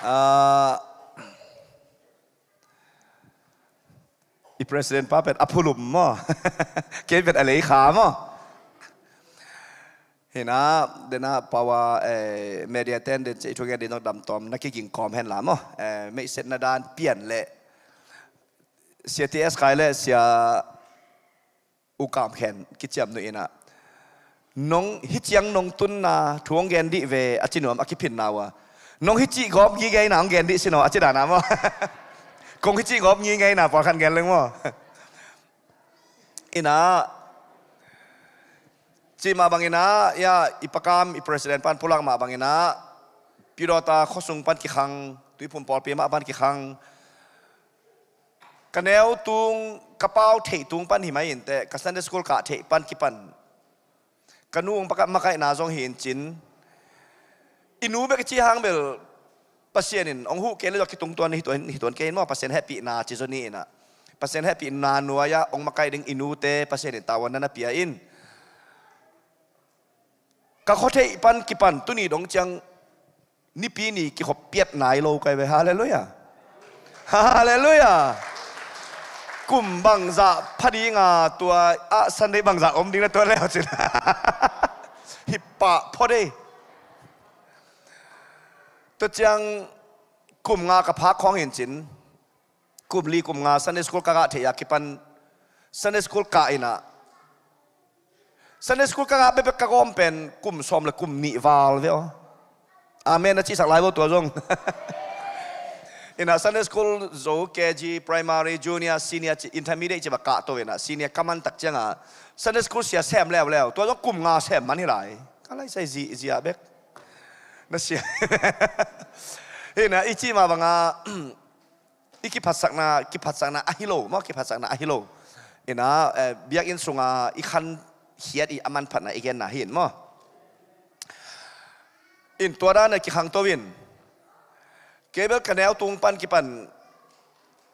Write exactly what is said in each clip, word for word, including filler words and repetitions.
Ah, i president pa pen a phulum maw? Kei pen a lei kha maw? Hina, dena power, eh, media ten den che i thungen din dam tom na kiging kom hen la maw? Eh, meihsetna dan pian le Sia T S Khai le Sia U Kam Khen kiciam nu ina, nong hi ciang nong tunna thu hong gen dih ve a ci nuam a kiphinna uh a. Nong hi cih gawp ngi ngeina hong gen dih si no a ci dana maw? Kong hi cih gawp ngi ngeina pawlkhan gen leng maw? Ina, cih mah bangina, ya, i pakam, i president pan pulak mah bangina, Pidawta khuasung pan kikhang, Tuiphum pawlpi mah pan kikhang, ka neu tung, ka pau theih tung pan hi mai inteh, ka Sunday school kah theih pan kipan, ka nu hong paka makaihna zong hi in cin, i nu bek i cih hang bel, Pasian in hong huh kei le zong kitungtuan hi tuan, hi tuan kei in maw, Pasian hehpihna ci zaw ni ina. Pasian hehpihna nuai-ah hong makaih ding i nute Pasian in tavuan na na pia in. Ka khuatheih pan kipan tuni dong ciang nipi ni kikhop piat nai lo kai ve. Halleluiah. Halleluiah. Kum bangzah pha dinga tua ah Sunday bangzah om ding na tua leu cin. Hi pah phot ei. Tua ciang kum nga ka phak khawng hi in cin, kum li kum nga Sunday school ka ngah theih a kipan Sunday school kah ina, Sunday school ka ngah bekbek ka gawm pen kum sawm le kum nih val ve aw. Amen a cihsak lai vo tua zong. Ina Sunday school zo, K G, primary, junior, senior, ci, intermediate ci ba kah to ina, senior ka man tak cianga Sunday school sia sem leuleu, tua zong kum nga sem man hi lai. Ka lai sai zi, zia bek. Na sia. Ina i cih mah banga, i kiphatsakna, kiphatsakna ahi lo maw, kiphatsakna ahi lo. Ina, eh, biakinn sunga i khan hiat i a manphatna i genna hi in maw. In tua dan a kikhangto in, kei bel ka neu tung pan kipan,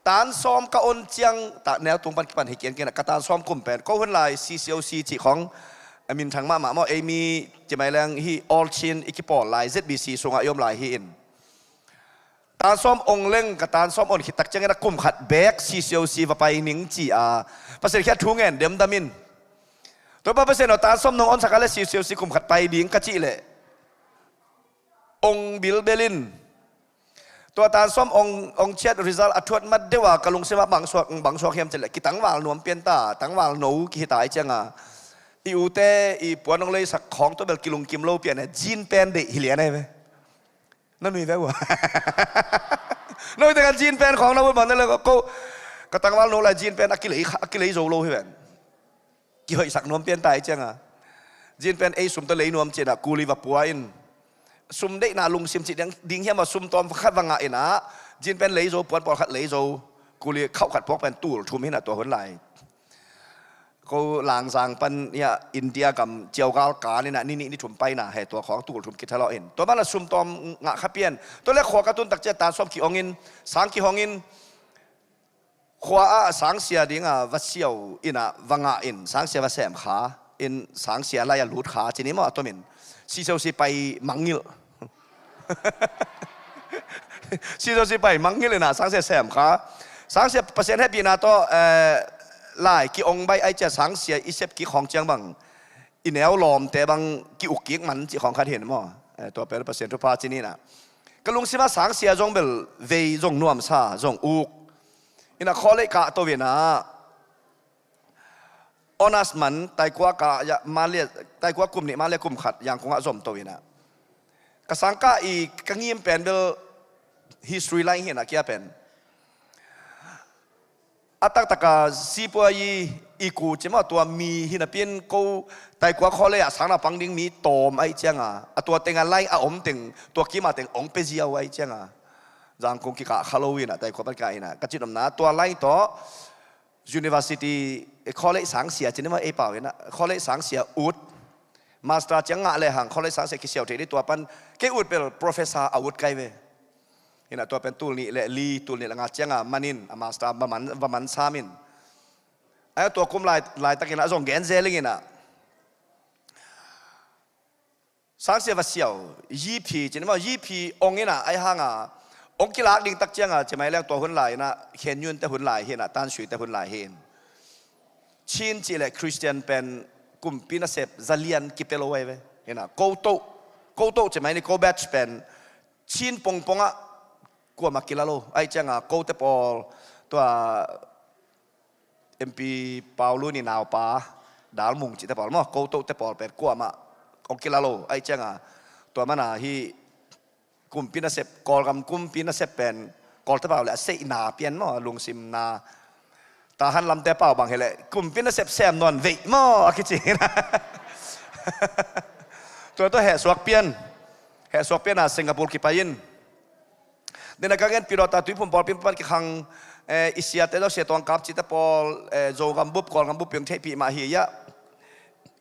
tan sawm ka on ciang, ta, neu tung pan kipan hi kian kian a, ka tan sawm kum pen, ko hun lai C C O C cih khawng, a minthang mahmah maw, ei mi ci mai leng hi All Chin i kipawl lai, Z B C sungah i om lai hi in. Tan sawm ong leng ka tan sawm on khit tak ciangin a kum khat bek C C O C va pai ning ci a, Pasian khiat thu ngen demdam in. Tua pa Pasian aw, tan sawm nong onsak a le C C O C kum khat pai ding ka cih leh ong bilbel in. Tua tan sawm ong, ong ciat result a thuat mat deuh a ka lungsim ah bang suak, bang suak hiam cih leh kitangval nuam pian ta, tangval no kihi ta ai cianga, i ute i puan ong leisak khawng tua bel kilungkim lo pian e, jean pen deih hi lian ai ve. Na nui ve uh a. Na nui te kan jean pen khawng na ut bang na le ko. Ka tangval no lai jean pen a kilei, a kilei zo lo hi ven. Kihoihsak nuam pian ta ai cianga, jean pen ei sum tawh lei nuam cina kuli va pua in. Sum deihna lungsim cih ding, ding hiam a sum tawm khat va ngah ina, jean pen lei zo, puan pawl khat lei zo, kuli khauh khat puak pen tul thum hina tua hun lai. Ko Langzang pan ia India gam ciaugal kan ina ni nih ni thum paina he tua khawng tul thum kithalawh in. Tua bana sum tawm ngah kha pian. Tua le khua ka tun tak cia tan sawm ki-ong in, sang kihong in, khua ah sangsia dinga va siau ina va ngah in, sangsia va sem kha in, sangsia lai a lut kha cini maw a tomin. C C O C pai mangngilh. C C O C pai mangngilh ina sangsia sem kha. Sangsia Pasian hehpihna tawh, eh, lai ki-ong baih ai cia sangsia i sep kik khawng ciang bang, i neu lawmte bang ki-uk kik man cih khawng khat hin maw. Eh, tua pen Pasian thupha cini ina. Ka lungsim ah sangsia zong bel vei zong nuamsa, zong uk. Ina khawleih kah to ina, honours man, taikua kah, ya, man le, taikua kum nih man le kum khat Yangon ah zom to ina. Ka sangkah i ka ngim pen bel history line hina kia pen. A taktaka sipua i, i ku cima tua mi hina pin ko taikua khawleih ah sang na pang ding mi tawm ai cianga. A tua tenga line a om teng, tua kima teng ong pe ziau ai cianga. Zangkong kikah kha lo ina, taikua pan kah ina. Ka cin omna, tua line tawh, university, eh, college sangsia, cin ima ei pau ina, college sangsia ut, master ciang ngah le hang, college sangsia kisiau thei di tua pan, kei ut pel professor a ut kai ve. Ina tua pen tul nih le li, tul nih le nga cianga manin, a master va man, va man samin. Ai tua kum lai, laitakin a zong gen zeling ina. Sangsia va siau, yiphi, cin ima yiphi ong ina, ai hanga, Hong kilak ding tak cianga, cimai leng tua hun lai inah, Khen Yun te hun lai hi inah, Tan Sui te hun lai hi in. Chin cih leh Christian pen kumpi nasep zalian kipia lo ai ve. Inah, ko toh, ko toh cimai ni ko batch pen Chin pongpongah kuamah kila lo. Ai cianga, ko te pawl, tua M P Paulu ni naupa, Dal Mung cih te pawl maw, ko toh te pawl pen kuamah hong kila lo. Ai cianga, tua mana hi kumpi nasep, Kawlgam kumpi nasep pen, Kawlte pau le a seihna pian maw, a lungsimna. Tahan lamte pau bang hi leh, kumpi nasep sem nawn veih maw, a kici hi inah. Tua tua hehsuak pian. Hehsuak pian a Singapore kipai in. Dena ka gen Pi Dawta Tuiphum pawlpi pan kikhang, eh, i siate zong Sia Tuang Kap cihte pawl, eh, Zogam bup, Kawlgam bup piang theihpih mah hi iah.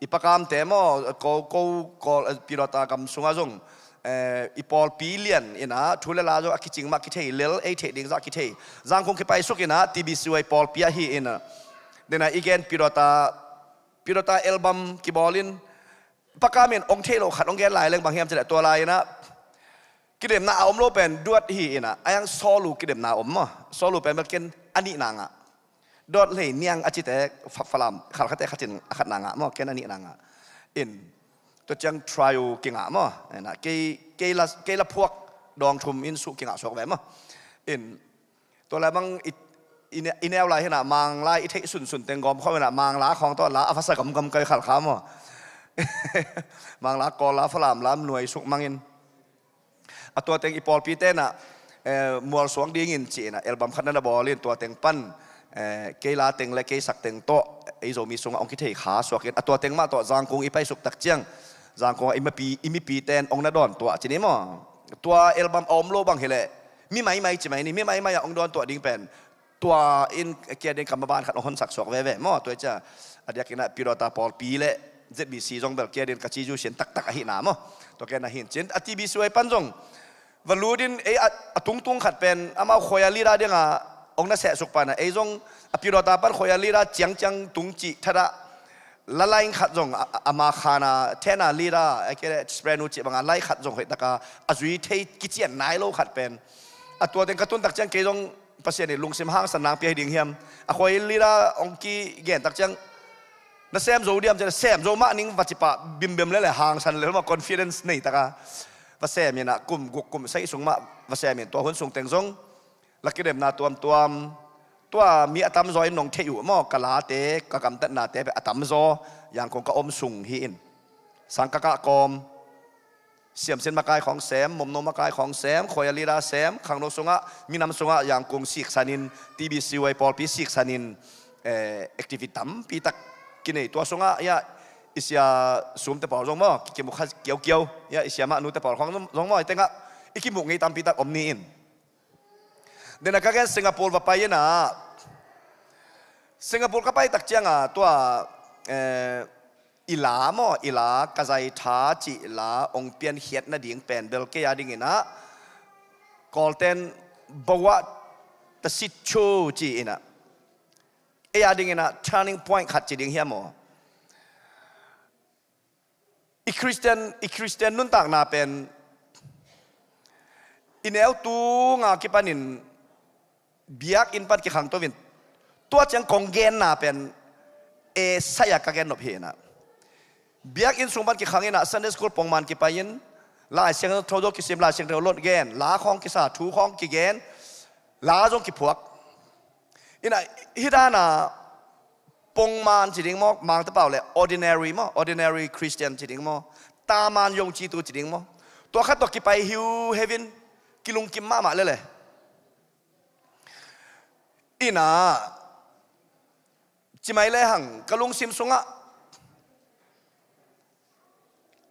I pakamte maw, ko, ko, ko, eh, Pi Dawta gam sungah zong, eh, i pawlpi lian inah, thu le la zong a kicing mah kithei, lel ei theih ding zah kithei. Zangkung kipai suk inah, T B C Y pawlpi ahi inah. Dena i gen Pi Dawta, Pi Dawta album kibawl in, pakam in hong theih loh khat hong gen lai leng bang hiam cih leh tua lai inah. Kidemna a om lo pen Duat hi inah, a yang Sawlu kidemna om maw. Sawlu pen bel ken a nihna ngah. Duat Hlei Niang a cite fa-, Falam, Khalkhate khatin a khatna ngah maw, ken a nihna ngah. In, tua ciang trio kingah maw. Inah, kei, kei la, kei la phuak dawng thum in suh kingah suak ve maw. In, tua lai bang i, i ne-, i neu lai hi inah, Manglai i theih sunsun teng gawm khawm inah, Mangla khawng tawh la a vasa gamgam kai Khalkha maw. Mangla, Kawl la, Falam la, nuai suk mangin. A tua teng i pawlpite inah, eh, mualsuang dingin ci inah, album khat na na bawl in tua teng pan, eh, kei la teng le kei sak teng tawh, ei Zomi sungah hong kithei kha suak in, a tua teng mah tawh Zangkung i paisuk tak ciang, Zangkung ah i mipi, i mipite in hong na dawn tuah ci ni maw. Tua album a om lo bang hi leh, mi maimai cimai ni, mi maimai ah hong dawn tuah ding pen. Tua in kia ding ka maban khat hong honsak suak veve maw, tua i cia. A diak inah Pi Dawta pawlpi le Z B C zong bel kia ding ka ci zu sin taktak ahihna maw. Tua kia na hin cin, a T B C Y pan zong. Va lut in ei a, a tungtung khat pen, amau khuai a leader dinga, hong na sehsuk pana, ei zong a Pi Dawta pan khuai a leader ciangciang tung cih thadah. La line khat zong, a, a, ama khana, thena leader, a kia le, Sprenu cih banga, line khat zong hoih taka, a zui thei kician nai lo khat pen. A tua teng ka tun tak ciang kei zong, Pasian in lungsim hangsan nang pia hi ding hiam. A khuai leader hong kigen tak ciang, na sem zo diam ciang, sem zo mah ning va ci pah, bimbem lele hangsan lel maw, confidence nei taka. Va sem inah kum guk kum sagih sung mah, va sem in tua hun sung teng zong. La kidemna tuamtuam. Tua mi a tamzaw in nong theih uh maw, ka late, ka gamtatnate, a tamzaw, Yangon ka om sung hi in. Sangkakah kawm. Siamsin makai khawng sem, Momno makai khawng sem, khuai a leader sem, khangno sungah, minam sungah, Yangon siksanin, T B C Y pawlpi siksanin, eh, activity tampi tak kinei tua sungah, iah, i sia sumte pawl zong maw, ki, kimu kha kiaukiau, iah, i sia mah nute pawl khawng zong, zong maw, i tengah, i kimu ngei tampi tak om ni in. Dena ka gen Singapore va pai inah, Singapore ka pai tak cianga, tua, eh, i la maw, i la, ka zai tha cih la, hong piankhiat nading pen bel kei a ding inah, Kawlten bawa ta sit chu ci inah. Ei a ding inah, turning point khat ci ding hiam maw. I Christian, i Christian nuntakna pen, i neu tunga kipanin, biakinn pan kikhang to in, tua ciang kong genna pen, e saya ka gen nop hi inah. Biakinn sung pan kikhang inah, Sunday school pongman kipai in, Lai Siangtho zo kisim, Lai Siangtho lot gen, la khawng kisa, thu khawng kigen, la zong kiphuak. Inah, hih dana, pongman ci ding maw, Mangte pau le, ordinary maw, ordinary Christian ci ding maw, taman yong ci tu ci ding maw. Tua khat tua kipai hiu hevin, kilungkim mahmah lele. Inah, cimai le hang, ka lungsim sungah,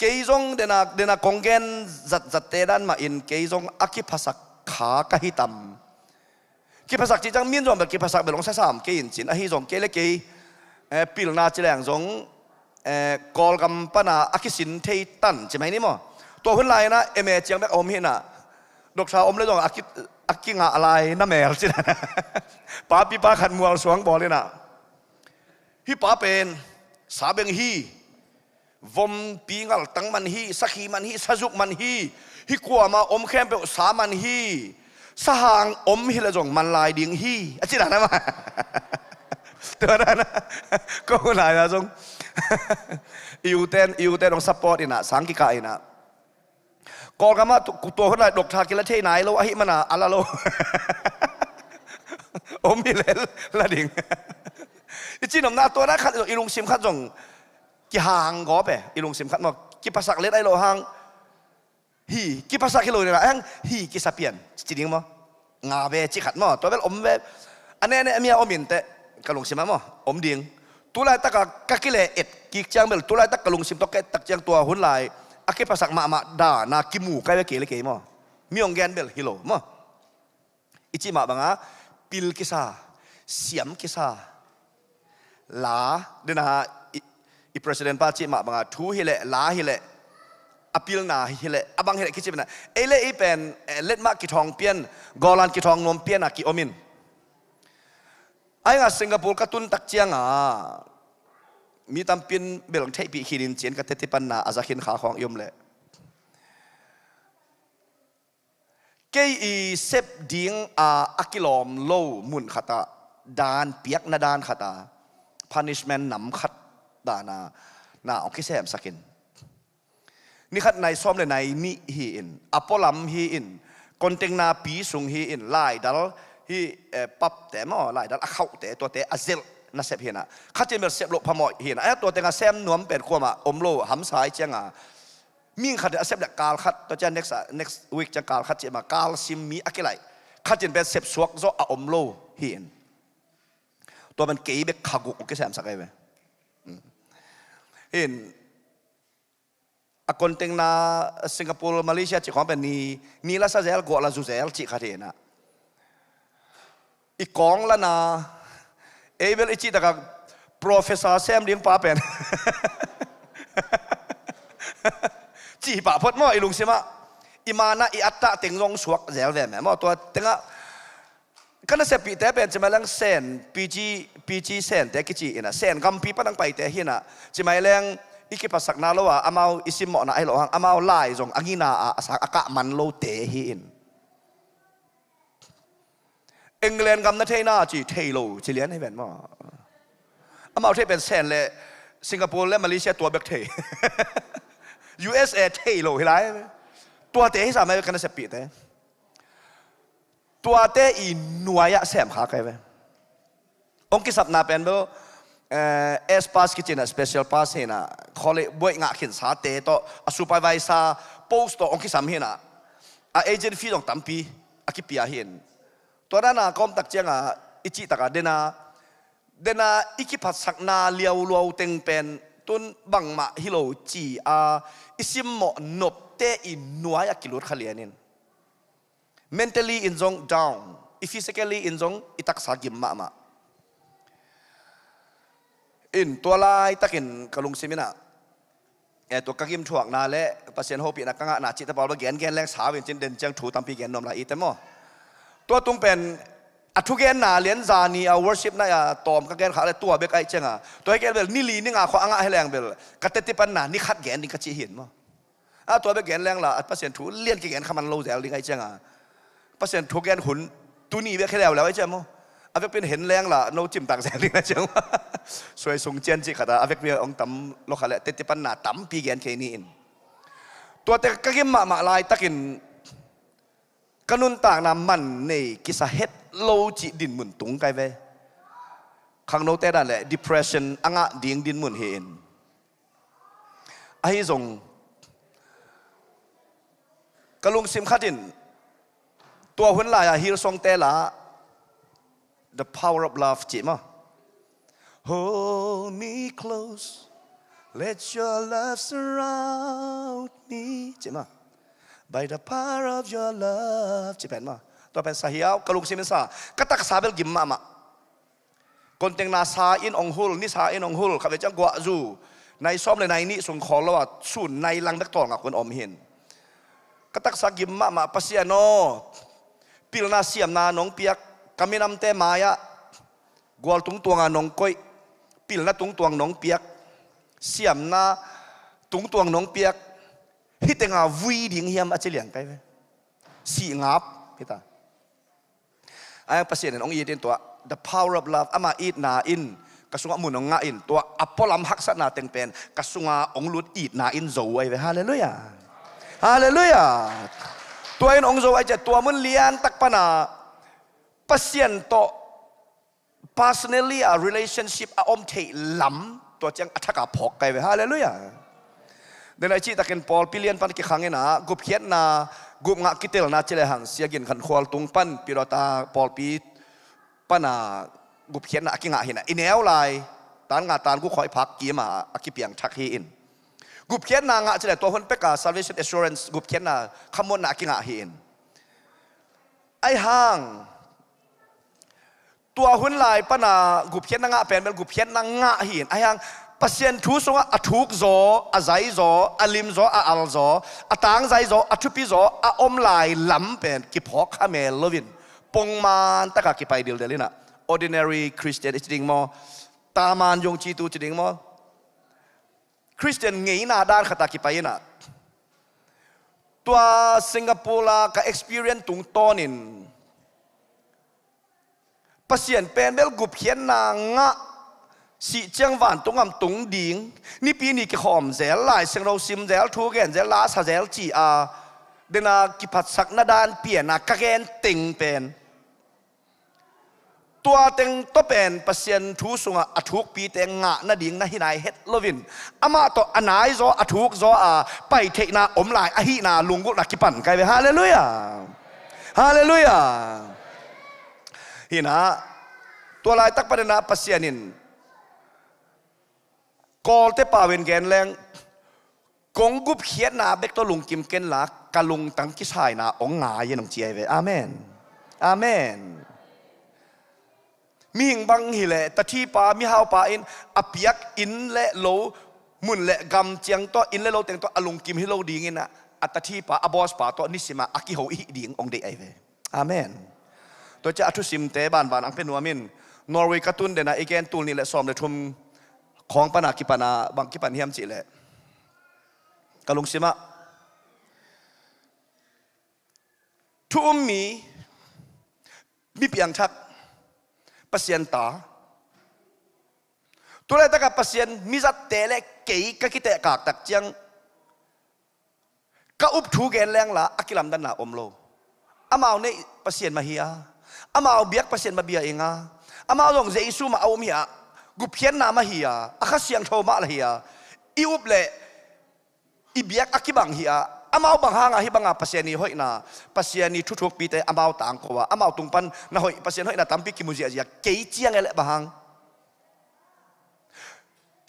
kei zong dena, dena kong gen zatzatte dan mahin, kei zong a kiphasak kha ka hi tam. Kiphasak cih ciang min zong bel kiphasak bel hong sasam kei in cin, ahi zong kei le kei, eh, pilna ci leng zong, eh, Kawlgam pana a kisin thei tan cimai ni maw. Tua hun lai inah, M A ciang bek a om hi inah. Doctor om le zong a ki, a kingah lai na mel cin. Papipa khat mualsuang bawl inah. Hih pa pen, sa beng hi. Vompi ngaltang man hi, sakhi man hi, sazuk man hi. Hih kuama om khempeuh sa man hi. Sahang om hi leh zong man lai ding hi, a ci dan a mah. Tua dan a, ko hun lai a zong i u ten, i u ten hong support in ah, sang kikah in ah. Kawlgam ah tu, tua hun lai doctor kila thei nai lo ahih man a, a la lo. Om hi leh la ding. I cihnopna tua dan khat zong, i lungsim khat zong kihang gawp e, i lungsim khat maw, kiphasak lian ahi lo hang. Hi, kiphasak hi lo ni la, hang hi kisa pian ci ding maw? Nga ve ci khat maw, tua bel om ve. A nene a mia om in teh, ka lungsim ah maw, om ding. Tulaitak a ka kile et kik ciang bel, tulaitak ka lungsim tawh ka et tak ciang tua hun lai a kiphasak mahmah dan a kimu kai ve kei le kei maw. Mi hong gen bel hi lo maw. I cih mah bang a, pil kisa, siam kisa, la, den a, i, i president pa cih mah bang a, thu hi leh, la hi leh, a pilna hi leh, a bang hi leh kici pen a. Ei le ei pen, eh, letmah kithawng pian, gawlan kithawng nuam pian a ki-om in. Ai nga Singapore ka tun tak ciang a, mi tampi in bel hong theihpih khin in ci-in ka tete panna a za khin kha khawng i om leh. Kei i sep ding a, a kilawm lo mun khat ah, dan piakna dan khat ah, punishment nam khat dan a, na hong kisemsak in. Ni khat nai sawm le nai nih hi in, a pualam hi in, container pi sung hi in, laidal hi, eh, pap te maw, laidal a khauhte, tuate a zelh nasep hi in ah. Khat in bel sep loh phamawh hi in ah, eh, tua teng a sem nuam pen kuamah om lo, hamsa hi ciang a. Mi khat in a sep leh kal khat, tua ciang next, next week ciang kal khat cih mah, kal sim mi a kilaih. Khat in pen sep suak zawh a om lo hi in. Tua pen kei bek kha guk hong kisemsak ahi ve. Hmm. In, a container Singapore, Malaysia cih khawng pen ni, ni la sa zel, guah la zu zel cih khat hi in ah. I kawng lana, ei bel i cih tak a professor sem ding pa pen. Cih pah phot maw, i lungsim ah. I man a i attah teng zong suak zel ve meh maw, tua teng ah. Ka naseppihte pen ci mai leng Sen, P G, P G Sente kici in ah, Sen gampi pan hong paite hi in ah, ci mai leng i kiphasakna lo a, amau i simmawhna ahi lo hang, amau lai zong a ngina a, a sang a kah man lote hi in. England gam na theina ci thei lo, ci lian hi ven maw. Amau theih pen Sen le Singapore le Malaysia tua bek thei. U S A thei lo hi lai. Tuate hi sa mai ka naseppihte. Tuate i nuai ah sem kha kai ve. Hong kisapna pen bel, eh, S pass kici in ah, special pass hi in ah, college buaih ngah khinsate tawh, a supervisor post tawh hong kisam hi in ah, a agent fee zong tampi a kipia hi in. Tua dan a ka om tak ciang a, i cih tak a, den a, den a i kiphatsakna liauluau teng pen, tun bangmah hi lo ci a, i simmawh nopte i nuai a kilut kha lian in. Mentally in zong down, i physically in zong i taksa gim mahmah. In tua laitakin ka lungsim in ah, eh, tua ka gimthuakna le Pasian hopihna ka ngahna cihte pawl va gengen leng sau in cin den ciang thu tampi gen nuam lai i te maw. Tua tung pen a thugenna lian zani a worship na a tawm ka gen khak le tua bek aih ciang a. Tua hi kei bel ni li ni nga khua a ngah hi leng bel ka tete panna ni khat gen ding ka cih hi in maw. A tua bek gen leng la, a Pasian thu lian kigen kha man lo zel ding aih ciang a. Pasian thu gen hun tuni bek hi leuleu aih ciang maw. A vekpi in hen leng la, no cimtak zel ding aih ciang maw. Suai sung cian cih khat a, a vekpi hong tam lo kha le, tete panna tampi gen kei ni in. Tuate ka gim mahmah laitakin, ka nuntakna man nei kisa het lo cih dinmun tung kai ve. Khangnote dan le depression a ngah ding dinmun hi in. Ahi zong, ka lungsim khat in, tua hun lai-a Hillsong te la, The Power of Love cih maw. Hold me close, let your love surround me cih maw. By the power of your love cih pen maw. Tua pen sa hiau, ka lungsim in sa, ka taksa bel gim mahmah. Container sa in hong hul, ni sa in hong hul, khatvei ciang guahzu nai sawm le nai nih sung khawl lo a, sun nai lang bek tawlngak hun om hi in. Ka taksa gim mahmah, Pasian aw, pilna siamna nong piak, ka minamte mai-ah gual tungtuanga nong koih, pilna tungtuang nong piak, siamna tungtuang nong piak, hih tenga vui ding hiam a ci liang kai ve. Sih ngap hita. Ahi hang Pasian in hong it in tua, the power of love, ama itna in ka sungah mun hong ngah in tua, a pualam haksatna teng pen ka sunga hong lut itna in zo ahi ve. Halleluiah. Halleluiah. Tua in hong zo ahi ciah tua mun liantak pana Pasian tawh personally a relationship a om theih lam tua ciang a thaka phawk kai ve. Halleluiah. Denai cihtakin pawlpi lian pan kikhang inah gupkhiatna, gupngah kitelna ci le hang Sia Gin Khan Khual tung pan Pidawta pawlpi pana gupkhiatna a kingah hinah i neu lai tan nga tan guk khawi phak kima a kipiang thak hi in. Gupkhiatna ngah ci le tua hun peka Salvation Assurance gupkhiatna khamuanna a kingah hi in. Ahi hang tua hun lai pana gupkhiatna ngah pen bel gupkhiatna ngah hi in. Ahi hang Pasian thu sungah a thuk zaw, a zai zaw, a lim zaw, a al zaw, a tangzai zaw, a thupi zaw a om lai lam pen kiphawk kha mel loin pongman taka kipai dildel inah ordinary Christian i ci ding maw, taman yong citu ci ding maw, Christian ngeina dan khata kipai inah tua Singapore la ka experience tungtawnin Pasian pen bel gupkhiatna ngah sih ciang vantung gam tung ding, nipi ni kikhawm zel, Lai Siangtho sim zel, thu gen zel, la sa zel ci a dena kiphatsakna dan piana ka gen teng pen tua teng tawh pen Pasian thu sungah a thukpite ngah nading na hi nai het loin amah tawh a nai zaw a thuk zaw a pai theihna om lai ahihna lunggulhna kipan kai ve. Halleluiah. Halleluiah. Hinah tua laitak paninah Pasian in Kawlte pau in gen leng kong gupkhiatna bek tawh lungkim kenla ka lungtang kisaina hong ngai in hong ci ahi ve. Amen. Amen. Mihing bang hileh tathipa mihaupa in a piak inn le lo mun le gam ciang tawh inn le lo teng tawh a lungkim hi lo dingin ah a tathipa a bosspa tawh nisimah a kiho i hih ding hong deih ahi ve. Amen. Tua ciah a thusimte banban ang pe nuamin Norway ka tun dena i gen tul nih le sawm le thum khawng pana kipana bang kipan hiam cihleh ka lungsimah thu um mi, mi piangthak, Pasian ta, tu laitakah Pasian mizatte le kei ka kitehkak tak ciang ka up thu gen lengla a kilamdanna om lo. Amau neih Pasian mah hi a, amau biak Pasian mah bia ing a, amau zong Jesu mah a um hi a, gupkhiatna mah hi a, a Kha Siangtho mah la hi a, i up le i biak a kibang hi a, amau bang hanga hih banga Pasian i hoihna, Pasian i thuthukpite amau tangko a, amau tung pan na hoih, Pasian hoihna tampi kimu ziahziah kei ciang e le bang hang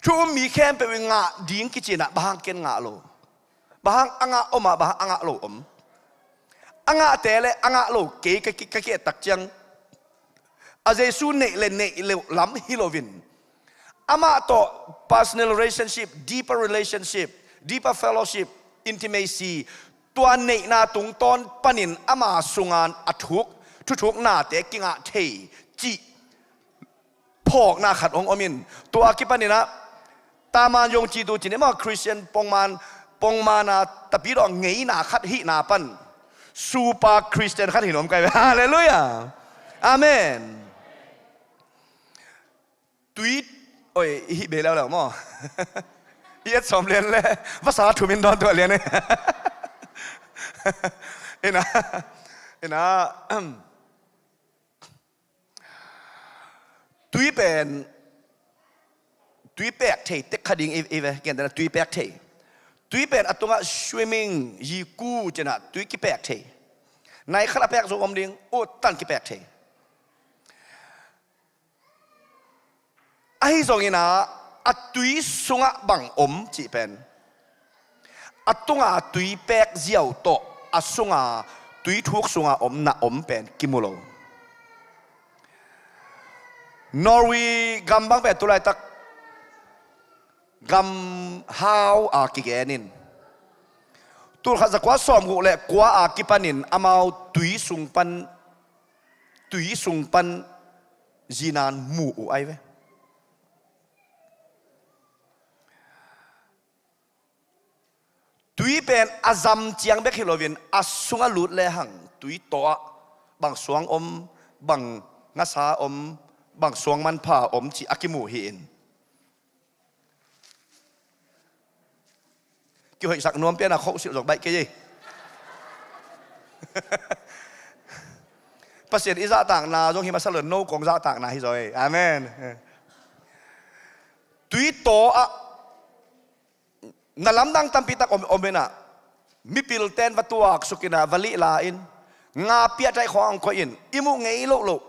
thu um mi khempeuh i ngah ding kicinah bang hang ken ngah lo? Bang hang a ngah om a, bang hang a ngah lo om? A ngahte le a ngah lo kei ka ki, ka ki et tak ciang a Jesu neih le neih lo lam hi loin amah tawh personal relationship, deeper relationship, deeper fellowship, intimacy, tua neihna tungtawn panin ama sungan a thuk thuthuknate kingah thei cih phawkna khat hong om in, tua kipaninah taman yong citu cin i maw Christian pongman, pongmana tapidawh ngeina khat hihna pan super Christian khat hin om kai ve. Halleluiah. Amen. Tui, oi, i hih bei leuleu maw? I et sawm lian le vasa thumin dawn tuah lian e. Ina, ina, tui pen tui pek thei tek kha ding i, i ve, gentehna tui pek thei. Tui pen a tungah swimming, yiku cinah tui kipek thei. Nai khat a pek zo om ding, ut tan kipek thei. Ahi zonginah a tui sungah bang om cih pen a tunga tui pek ziau tawh a sunga tui thuk sunga om na om pen kimu lo. Norway gam bang pen tulaitak gam hau a kigen in tulkhat zakua sawmguk le kua a kipanin amau tui sung pan, tui sung pan zinan mu uh ai ve. Tui pen a zam ciang bek hi loin a sungah lut lehang tui tawh ah bang suang om, bang ngasa om, bang suang manpha om cih a kimu hi in. Kihoihsak nuam pian a khohsilh zong baih kei ei. Pasian i zahtakna zong hi masa lo, no kong zahtakna hi zaw ei. Amen. Tuitaw ah na lamdang tampi tak om, om in ah, mipil ten va tuaksuk in ah, va lihla in, nga piahtaih khawng ang koih in, i muh ngei lohloh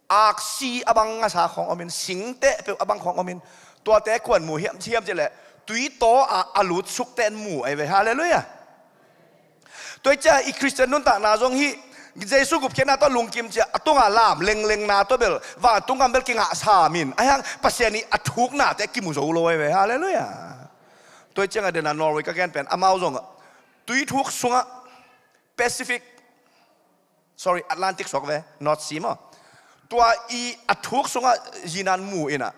aksi a bang ngasa khawng om in, singteh peuh a bang khawng om in, tuate kuan mu hiam, hiam cih leh tuitaw ah a lutsuk ten mu ahi ve. Halleluiah. Tua hi ciah i Khristian nuntakna zong hih Jesu gupkhiatna tawh lungkim ciah a tungah lam lenglengna tawh bel vantung gam bel kingah sam in, ahi hang Pasian i a thuknate kimu zo lo ahi ve. Halleluiah. Tua hi ciangah dena Norway ka gen pen, amau zong tui thuk sungah, Pacific, sorry, Atlantic suak ve, North Sea maw, tua i a thuk sungah zinan mu in ah,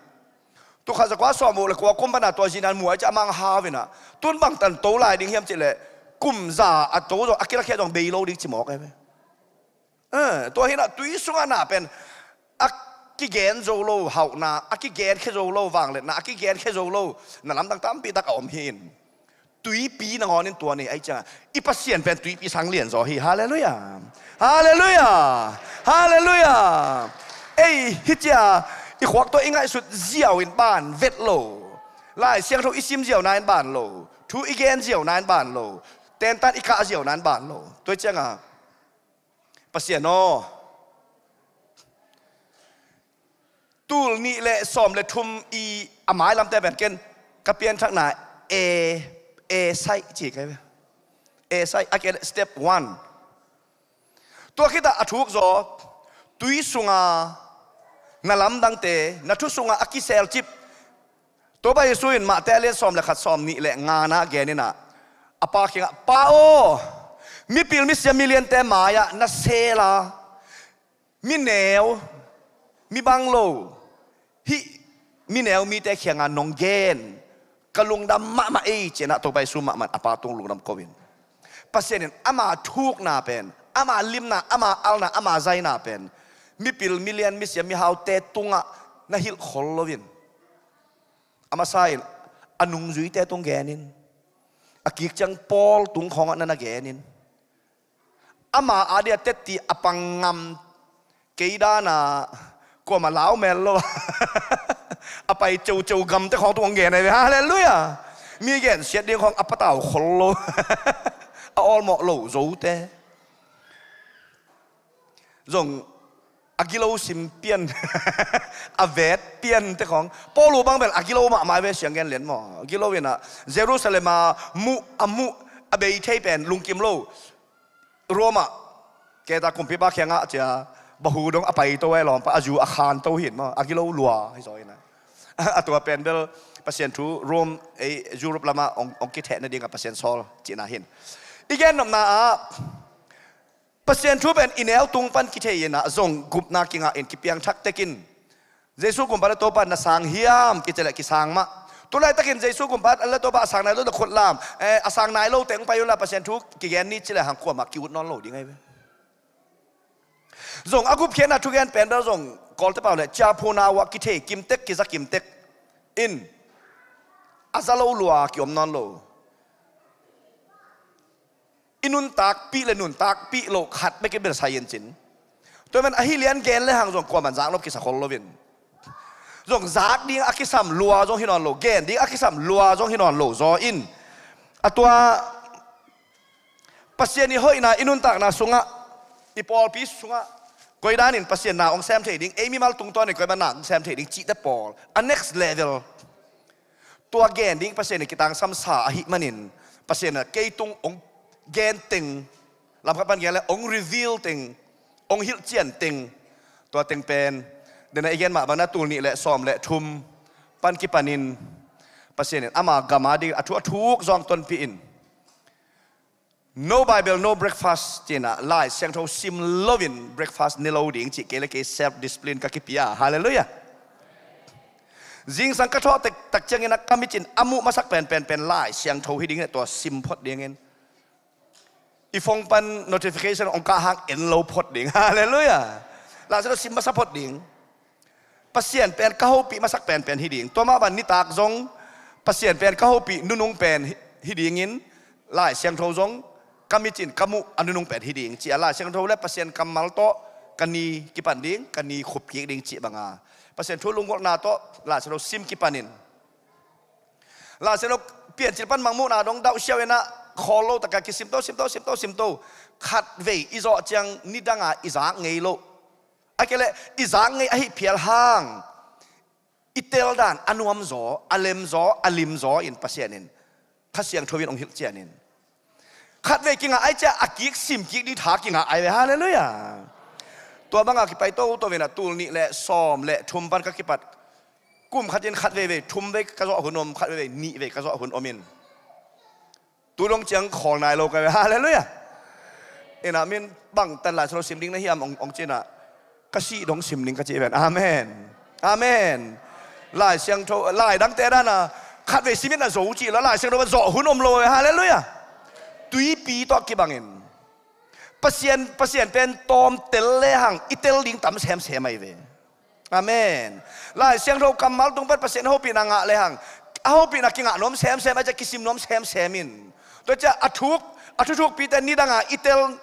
tul khat zakua sawm uh le kua kum pana tua zinan mu a, i ciah a mang hau in ah, tun bangtan to lai ding hiam cih leh kum za a to zong a kilakhia zong bei lo ding ci mawk ahi ve. Eh, tua hi in ah tui sungah na pen a kigen zo lo hauhna, a kigen khia zo lo vangliatna, a kigen khia zo lo na lamdang tampi tak a om hi in. Tuipi nangawn in tua ni, ahi ciangah i Pasian pen tuipi sang lian zaw hi. Halleluiah. Halleluiah. Halleluiah. Ei, hih ciah i khuak tawh i ngaihsut ziau in ban vet lo, Lai Siangtho i sim ziau na in ban lo, thu i gen ziau na in ban lo, tentan i kah ziau na in ban lo. Tua hi ciangah Pasian aw, tul nih le sawm le thum i a mailamte pen ken ka pianthakna e, e saih ci ka hi ve. E saih a ke step one. Tua khitah a thuk zaw, tui sunga na lamdangte, na thu sunga a kiselcip. Topa Jesu in Mate a lian sawm le khat, sawm nih le ngana gen in ah, a Pa kiangah, Pa aw, mipil misiam miliante mai-ah na sel a, mi neu, mi bang lo, hih mi neu mite kiangah nong gen, ka lungdam mahmah ei, ci-in ah Topa Jesu mahmah a Pa tung lungdam ko in. Pasian in ama thukna pen, ama limna, ama alna, ama zaina pen mipil milian misiam mihaute tungah na hilh khol lo in, a masa in a nungzuite tung gen in, a kik ciang Paul tung khawngah na na gen in, ama adia tetti a pang ngam kei dana kuama lau mel lo a pai coco gamte khawng tung hong gen ahi ve. Halleluiah. Mi gensiat ding khawng a patau khol lo, a awlmawh lo zote zong a gilo sim pian, a vet piante khawng. Paulu bang bel a gilo mahmah ve, siang gen lian maw. A gilo in ah Jerusalem a muh, a muh a bei thei pen lungkim lo. Roma keta kumpipa kiangah cia bahu dong a paito e lawmpa, a zu a khanto hin maw, a gilo lua hi zaw in ah. A tua pen bel Pasian thu Rome ei Europe lamah ong, ong kitheh nadingah Pasian sawl cihna hin. I gen nopna ah Pasian thu pen i neu tung pan kithei in ah zong gupna kingah in kipiangthak tekin Jesu kumpat le Topa na sang hiam kici leh kisang mah. Tulaitakin Jesu kumpat le Topa a sang nai lo na khut lam, eh, a sang nai lo teng pai unla Pasian thu kigen ni ci leh hang kuamah ki-ut nawn lo ding ahi ve. Zong a gupkhiatna thugen pen bel zong Kawlte pau le ciaphu na uah kithei kimtek, kiza kimtek in a za lo lua kiom nawn lo. I nuntakpih le nuntakpih loh khat bek i belsai in cin. Tua man ahi lian gen le hang zong kuaman zaknop kisa khol loin. Zong zak ding a kisam lua zong hi nawn lo, gen ding a kisam lua zong hi nawn lo zaw in. A tua Pasian i hoihna i nuntakna sungah, i pawlpi sungah, koidanin Pasian na hong sem thei ding, ei mimal tungtawnin koiman na hong sem thei ding cihte pawl a next level. Tua gen ding Pasian in kitangsam sa ahih manin, Pasian in kei tung hong gen teng, lamkhat pan gen le hong reveal teng, hong hilhcian teng, tua teng pen, dena i gen mah bangna tul nih le sawm le thum pan kipanin, Pasian in ama gam a ding a thu a thuk zawng tonpih in. No Bible, no breakfast, ci-in ah Lai Siangtho sim loin breakfast ne lo ding cih kei le kei self discipline ka kipia. Halleluiah. Zingsang ka thawh tek tak ciangin ah ka mit in a muh masak penpen pen Lai Siangtho hi ding in tua sim phot dingin. I phone pan notification hong kah hang en lo phot ding. Halleluiah. Lai Siangtho sim masa phot ding. Pasian pen ka hopih masak penpen hi ding. Tua mah bang nitak zong Pasian pen ka hopih nunung pen hi, hi dingin Lai Siangtho zong ka mit in ka muh a nunung pen hi ding ci-a Lai Siangtho le Pasian kammal tawh ka ni kipan ding, ka ni khup kik ding cih banga Pasian thu lunggulhna tawh Lai Siangtho sim kipanin Lai Siangtho Piancil pan Mangmuhna dong dauh siau inah khawl lo taka kisimto, simto, simto, simto. Khatvei i zawh ciang nidanga i zak ngei lo. A kei leh i zak ngei ahi phial hang i tel dan a nuam zaw, a lem zaw, a lim zaw in Pasian in Kha Siangtho in hong hilh cianin khatvei kingah ai ciah a kik sim kik ding tha kingah ai ve. Halleluiah. Tua banga kipai toto inah tul nih le sawm le thum pan ka kipat kum khatin khat veivei thum vei ka zawh hun om, khat veivei nih vei ka zawh hun om in tu dong ciang khawl nai lo ka ve. Halleluiah. Inah min bang tan Lai Siangtho sim ding na hiam ong, ong cinah ka sih dong sim ding ka ci ven. Amen. Amen. Lai Siangtho, lai dangte dana khatvei sim in a zo cih lo, Lai Siangtho zawh hun om lo ve. Halleluiah. Tuipi tawh kibangin Pasian, Pasian pen tawm tel lehang i tel ding tam semsem ahi ve. Amen. Lai Siangtho kammal tung pan Pasian hopihna ngah lehang a hopihna kingah nuam semsem, a ciah kisim nuam semsem in. Tua ciah a thuk, a thuthukpite nidanga i tel,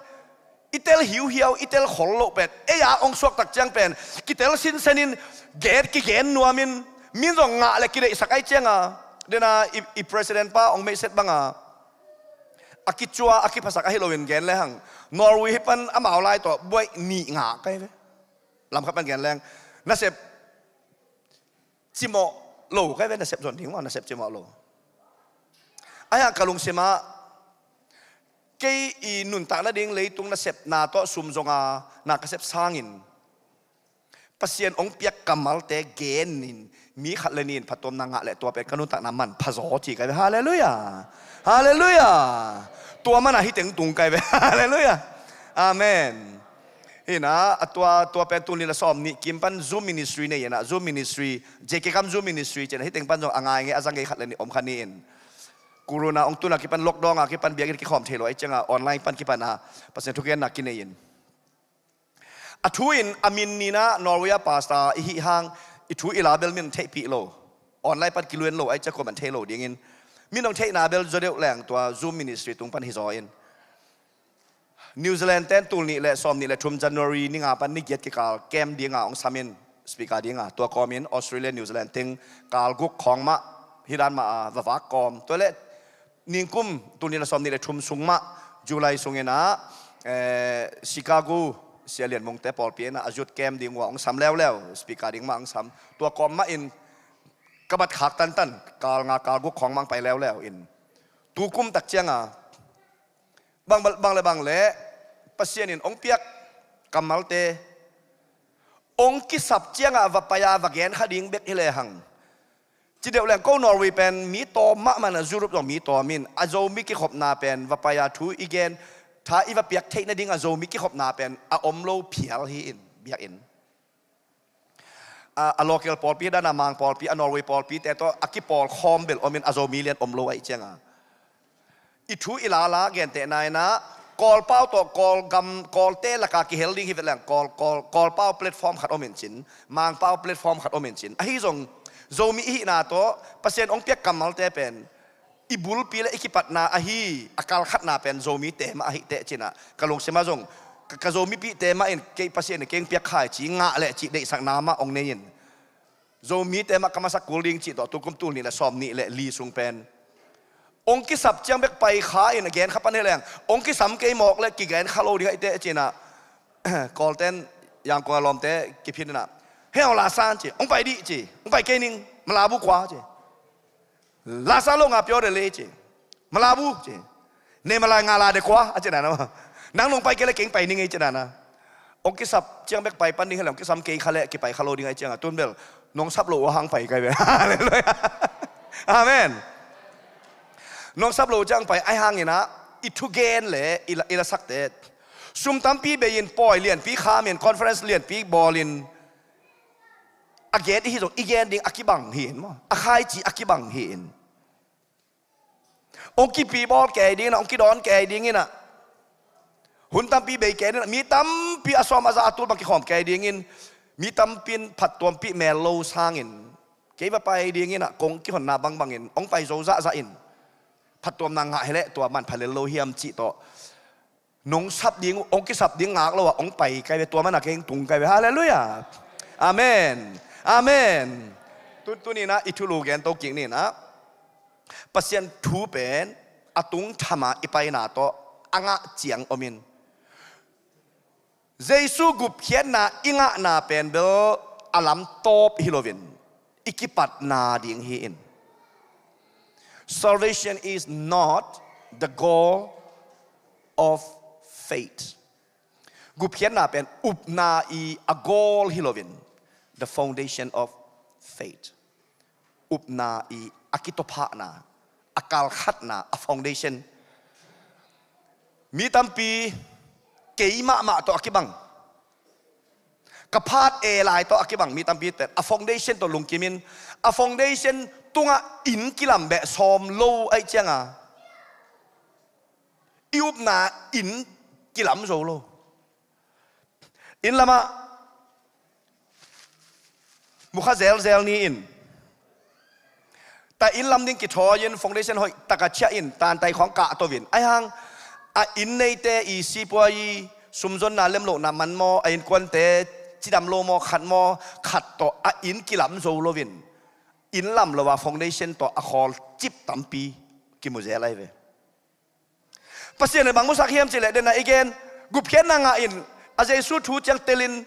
i tel hiuhiau, i tel khol loh pen ei a ong suaktak ciang pen kitel sinsen in gen, kigen nuamin min zong ngah le kideihsak ai cianga dena i, i president pa ong meihset banga a kicua a kiphasak ahi loin gen lehang Norway hi pan amau lai tawh buaih nih ngah kai ve. Lamkhat pan gen leng nasep cimawh lo kai ve, nasep zon ding maw, nasep cimawh lo. Ahi hang ka lungsimah kei i nuntak nading leitung nasepna tawh sum zonga na ka sep sangin Pasian ong piak kammalte genin mi khat le nih in phattuamna ngah le tua pen ka nuntakna manpha zaw ci kai ve. Halleluiah. Halleluiah. Tua mana hih teng tung kai ve. Halleluiah. Amen. Hinah a tua, tua pen tul nih le sawm nih kim pan Zoom ministry nei inah Zoom ministry, J K Kam Zoom ministry cinah hih teng pan zong a ngai ngei a zang ngei khat le nih om kha ni in. Corona ong tuna kipan lockdown a kipan biakinn kikhawm thei lo ai cianga online pan kipana Pasian thugenna kinei in. A thu in a min ninah Norway a pastor i hih hang i thu i la bel min theihpih lo. Online pan kiluen lo ai cia kuaman thei lo dingin min ong theihna bel zaw deuh leng tua Zoom ministry tung pan hi zaw in. New Zealand ten tul nih le sawm nih le thum January ni nga pan ni giat kikal camp dinga ong samin speaker dinga tua kawmin Australia New Zealand teng kal guk khawng mah hi dan mah a va vak kawm. Tua le ningkum tul nih le sawm nih le thum sung mah July sungin ah, eh, Chicago Sia Lian Mungte pawlpi inah a youth camp ding uh a ong sam leuleu, speaker ding mah ong sam. Tua kawm mah in ka bat khak tantan kal nga kal guk khawng mah ong pai leuleu in tu kum tak cianga bang, bang le bang le Pasian in ong piak kammalte ong kisap cianga va pai-a va gen kha ding bek hi lehang ci deuh leng ko Norway pen mi tawm mahmah na Europe zong mi tawm in a Zomi kikhopna pen va pai-a thu i gen tha i va piak theih nading a Zomi kikhopna pen a om lo phial hi in biakinn. A, a local pawlpi dana Mang pawlpi a Norway pawlpite tawh a kipawl khawm bel om in a Zomi lian om lo ahi cianga i thu i lala gentehna inah Kawlpau tawh Kawlgam Kawlte laka kihel ding hi vet leng Kawl, Kawl, Kawlpau platform khat om in cin, Mangpau platform khat om in cin. Ahi zong Zomi i hihna tawh Pasian ong piak kammalte pen i bulpi le i kipatna ahi a kalkhatna pen Zomite mah ahi teh cinah ka lungsimah zong ka, ka Zomipihte mah in kei Pasian in kei ong piak khai ci ngah le cih deihsakna mah ong nei in Zomite mah ka masak kul ding cih tawh tukum tul nih le sawm nih le li sung pen ong kisap ciang bek pai kha in a gen kha pan hi leng ong kisam kei mawk le kigen kha lo ding ahi teh cinah Kawlten Yangkung a lawmte kiphin inah hei ong la san ci ong pai dih ci ong pai kei ning malabu kua ci la san lo nga pyo de le ci malabu ci ne malai nga la de kua a cinana nang nong pai kei le keng pai ning ei cinana ong kisap ciang bek pai pan ding hi le ong kisam kei kha le kipai kha lo ding ahi cianga tun bel nong sap lo uh a hang pai kai ve. Halleluiah. Amen. Nong sap lo ciang pai ahi hanginah i thugen le i la, i lasakte sum tampi bei in pawi lianpi khamin conference lianpi bawlin a gen i hi zong i gen ding a kibang hi in maw a khaici a kibang hi in. Ong kipi bawl kei ding inah ong kidawn kei ding inah Hun tampi bei kei in, mi tampi a sawm a za a tul bang kikhawm kei dingin, mi tampi in phattuampih mel lo sangin, kei va pai dingin ah kong kihonna bangbangin hong pai zo zahzah in, phattuamna ngah hi leh tua manpha lel lo hiam cih tawh, nong sap ding, hong kisap ding ngak lo ah hong pai kei ve, tua mana kei hong tung kei ve. Halleluiah. Amen. Amen. Tu, tuni in ah i thulu gen to kik ni in ah, Pasian thu pen a tung thama i paina tawh a ngah ciang om in, Jesu gupkhiatna i ngahna pen bel a lam tawp hi loin, i kipatna ding hi in. Salvation is not the goal of faith. Gupkhiatna pen upna i a goal hi loin, the foundation of faith. Upna i a kitophahna, a kalkhatna, a foundation. Mi tampi kei mahmah tawh a kibang, ka phat e lai tawh a kibang mi tampi ten a foundation tawh lungkim in, a foundation tungah inn kilam beh sawm lo ahih cianga, i upna inn kilam zo lo. Inn lamah mukha zelzel ni in, ta inn lam ding kithawi in, foundation hoih taka ciah in, tantai khawng kahto in, ahi hang a inn neite i sipuai i sumzonna lemlohna man maw, a innkuante cidam lo maw, khat maw khat tawh a inn kilam zo loin, inn lam lo a foundation tawh a khawl cip tampi kimu zel ahi ve. Pasian in bang musak hiam cih leh, den a i gen, gupkhiatna ngah in, a Jesu thu ciang telin,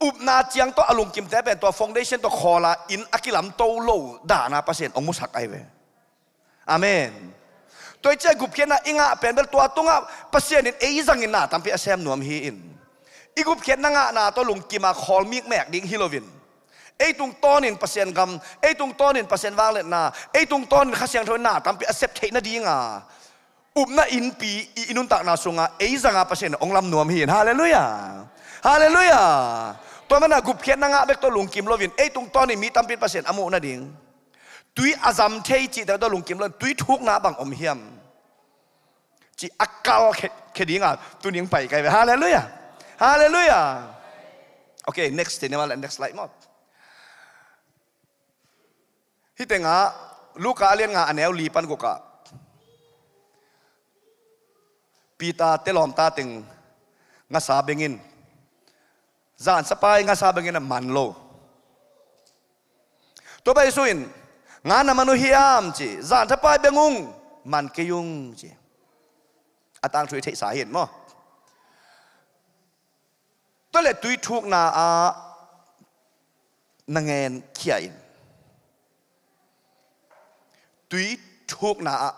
upna ciang tawh a lungkimte pen tua foundation tawh khawl a inn a kilamto lo dan a Pasian hong musak ahi ve. Amen. Tua i ciah gupkhiatna i ngah pen bel tua tungah Pasian in ei zangin na tampi a sem nuam hi in. I gupkhiatna ngahna tawh lungkim a khawl mikmek ding hi loin, ei tungtawnin Pasian gam, ei tungtawnin Pasian vangliatna, ei tungtawnin Kha Siangtho in na tampi a sep theih nadinga upna innpi i, i nuntakna sungah ei zanga Pasian hong lam nuam hi in. Halleluiah. Halleluiah. Tua mana gupkhiatna ngah bek tawh lungkim loin, ei tungtawnin mi tampi in Pasian a muh nading, tui a zam thei cihte tawh lungkim loin, tui thukna bang om hiam cih a kal khe, khe dinga tuni hong pai kei ve. Halleluiah. Halleluiah. Okay, next, next slide maw. Hih tengah Luka a lian nga a neu li pan gukah Peter te lawmta teng ngasa bengin, zansapai ngasa bengin a man lo. Tua pai su in, nga na man uh hiam ci, zansapai beng ung, man kei ung ci. A tangthu i theihsa hi in maw. Tua le tui thukna ah na ngen khia in. Tui thukna ah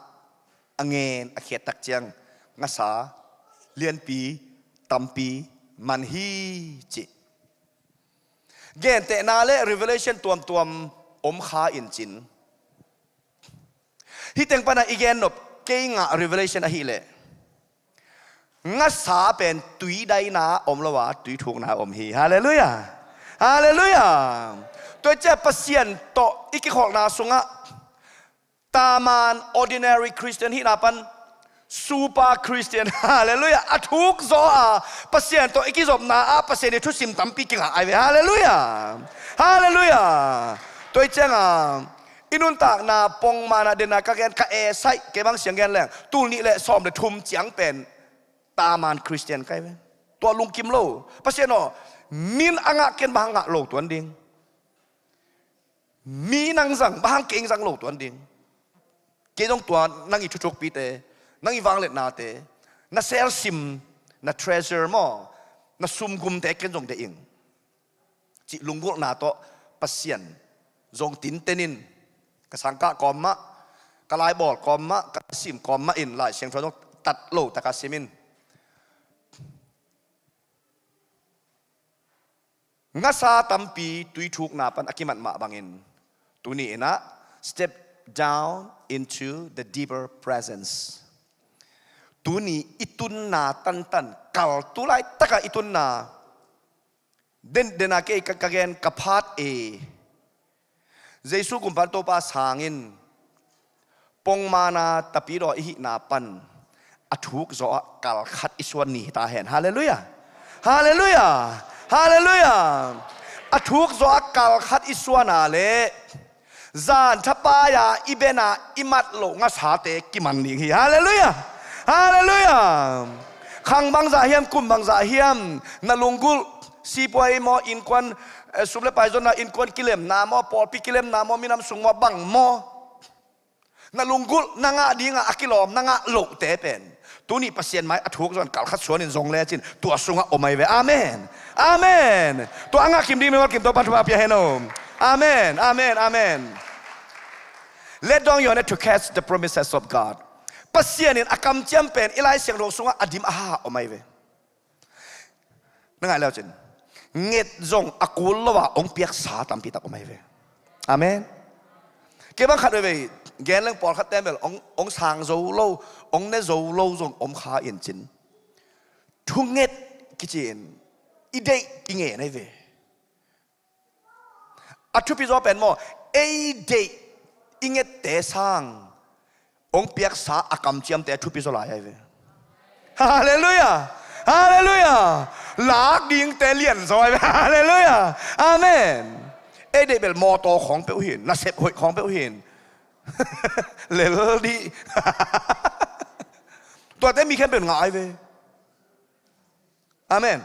a ngen a khiat tak ciang ngasa lianpi tampi man hi ci. Gentehna le revelation tuamtuam om kha in cin. Hih teng pana i gen nop kei ngah revelation ahih leh, ngasa pen tui daina om lo a, tui thukna om hi. Halleluiah. Halleluiah. Tua i ciah Pasian tawh i kikholhna sungah taman ordinary Christian hihna pan super Christian. Halleluiah. A thuk zaw a Pasian tawh i kizopna ah Pasian i thusim tampi kingah ai ve. Halleluiah. Halleluiah. Tua i cianga i nuntakna pongmana dena ka gen ka e saih kei bang siang gen leng tul nih le sawm le thum ciang pen taman Christian kai ve. Tua lungkim lo. Pasian aw, min a ngah ken bang ngah lo tuan ding. Mi nang zang, bang hang kei zang lo tuan ding. Kei zong tua nang i thuthukpite, nang i vangliatnate, na selsim, na treasure maw, na sumgumte ken zong deih ing. Cih lunggulhna tawh Pasian zong tintenin, ka sangkah kawm mah, ka laibawl kawm mah, ka sim kawm mah in Lai Siangtho zong tat lo taka sim in. Ngasa tampi tui thukna pan a kimat mah bangin, tuni inah step down into the deeper presence. Tuni i tunna tantan, kal tu laitakah i tunna. Den, dena kei ka, ka gen ka phat e. Jesu kumpan Topa sangin pongmana tapidaw i hihna pan a thuk zawh ah kal khat i suan ni hi ta hen. Halleluiah. Halleluiah. Halleluiah. A thuk zawh ah kal khat i suan a leh zan thapai-a i ben a i mat loh ngasate kiman ding hi. Halleluiah. Halleluiah. Khang bangzah hiam, kum bangzah hiam, na lunggulh, sipuai maw, innkuan, eh, sum le pai zonna, innkuan kilemna maw, pawlpi kilemna maw, minam sung maw, bang maw, na lunggulh, na ngah dinga a kilawm, na ngah lohte pen tuni Pasian mai a thuk zawh in kal khat suan in zong lecin tua sungah om ahi ve. Amen. Amen. Tua a ngah kim ding mi mal kim, Topa thupha pia hen aw. Amen. Amen. Amen. Let down your net to catch the promises of God. Pasian in a kamciam pen i Lai Siangtho sungah a dim a ha om ahi ve. Na ngaih le uh cin, nget zong a kul lo a hong piaksa tampi tak om ahi ve. Amen. Kei bang khat veivei gen leng, pawlkhat ten bel hong, hong sang zo lo, hong ne zo lo zong om kha in cin, thunget kici in i deih i ngen ahi ve. A thupi zaw pen maw, ei deih i ngette sang hong piaksa a kamciamte thupi zaw lai ahi ve. Halleluiah. Halleluiah. Lak dingte lian zaw ahi ve. Halleluiah. Amen. Ei deih bel mawtaw khawng peuh hi in, nasep hoih khawng peuh hi in, lel dih. Tuate mi khempeuh in ngah ahi ve. Amen.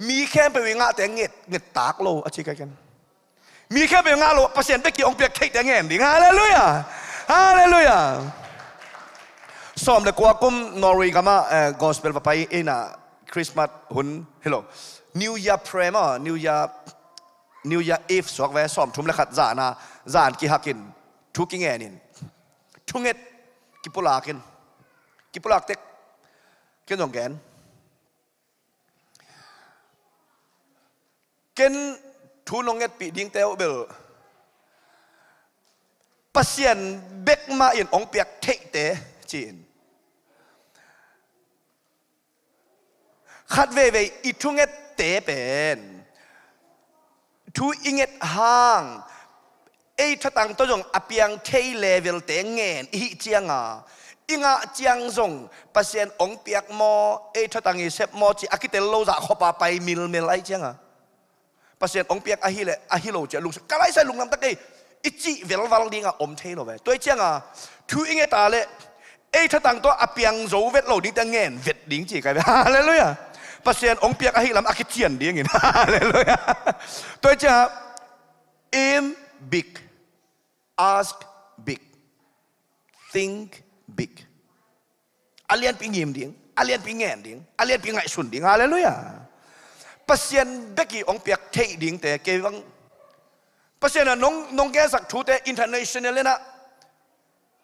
Mi khempeuh i ngahte nget, nget tak lo a ci ka ken. Mi khempeuh i ngah lo, Pasian bek i hong piak theihte ngen ding. Halleluiah. Halleluiah. Sawm le kua kum Norway gamah, eh, gospel va pai ina, Christmas hun hi lo, New Year prayer maw, New Year, New Year Eve suak ve, sawm thum le khat zana, zan kihakin thu kingen in, thunget kipulak in, kipulak tek, ken zong gen. Ken thu nong ngetpih dingte uh bel Pasian bek mah in hong piak theihte ci-in, khat veivei i thungette pen thu i nget hang ei thatang tawh zong a piang thei levelte ngen i hih cianga, i ngah ciang zong Pasian hong piak maw, ei thatang i sep maw ci a kitel lo zah khop a pai milmel ahi cianga, Pasian hong piak ahi leh ahi lo ci a lungsim ka laisai lunglam tak ei i cih velval dinga om thei lo ve. Tua i cianga thu i nget a leh ei thatang tawh a piang zo vet lo dingte ngen vet ding ci kai ve. Halleluiah. Pasian hong piak ahi lam a kician dingin. Halleluiah. Tua i cianga, aim big, ask big, think big. A lianpi ngim ding, a lianpi ngen ding, a lianpi ngaihsun ding. Halleluiah. Pasian bek i hong piak theih dingte kei bang, Pasian a nong, nong gensak thute international inah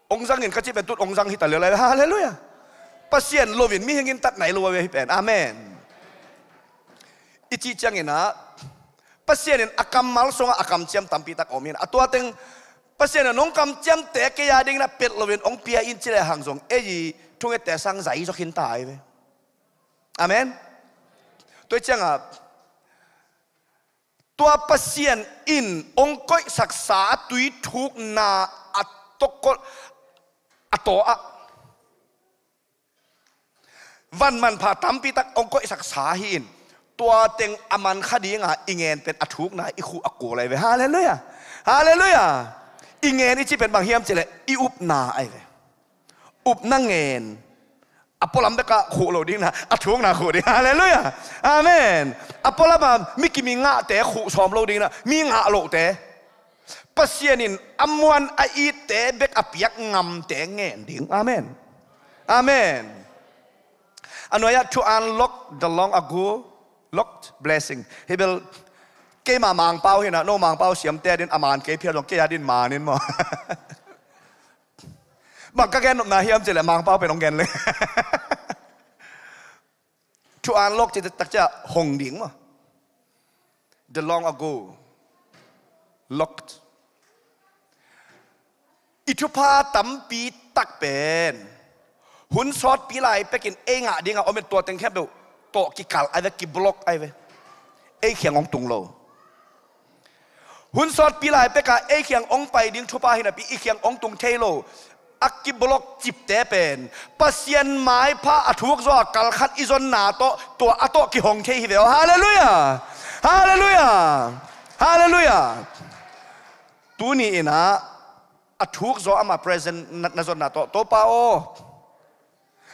hong zangin ka cih pen tut hong zang hi ta lel lai. Halleluiah. Pasian loin mihing in tat nai lo a ve hi pen. Amen. I cih ciangin ah Pasian in a kammal sungah a kamciam tampi tak om in, a tua teng Pasian in nong kamciamte kei a dingin a pelh loin hong pia in ci lehang zong ei i thungette sang zai zaw khin ta ahi ve. Amen. Tua i ciangah tua Pasian in hong koihsaksa a tui thukna a tokol a taw ah van manpha tampi tak hong koihsaksa hi in, tua teng a man kha dinga i ngen pen a thukna i khuh a kul ahi ve. Halleluiah. Halleluiah. I ngen i cih pen bang hiam cih leh i upna ahi ve. Upna ngen. A pualam bekah khuh lo dingna, a thukna khuh ding. Halleluiah. Amen. A pualama mi kim i ngahte khuh sawm lo dingna, mi ngah lohte Pasian in a muan a itte bek a piak ngamte ngen ding. Amen. Amen. A nuai-ah, to unlock the long ago locked blessing. Hi bel keima Mangpau hi na, no Mangpau siamte a din a man kei phial zong kei a din man in maw. Bang ka gen nopna hiam cih leh Mangpau pen hong gen leng. Thu an lock cih takciah hong ding maw. The long ago locked. I thupha tampi tak pen hun sawtpi lai pekin ei ngah dingah om in, tua teng khempeuh tawh kikal ai ve, kiblock ai ve. Ei khiang hong tung lo. Hun sawtpi lai peka ei khiang hong pai ding thupha hi napi i khiang hong tung thei lo. a kiblok cipte pen Pasian maipha a thuk zaw a kalkhat i zonna tawh tua a tawh kihong thei hi ve aw. Halleluiah. Halleluiah. Halleluiah. Tuni inah a thuk zaw amah present na, na zonna tawh, Topa aw,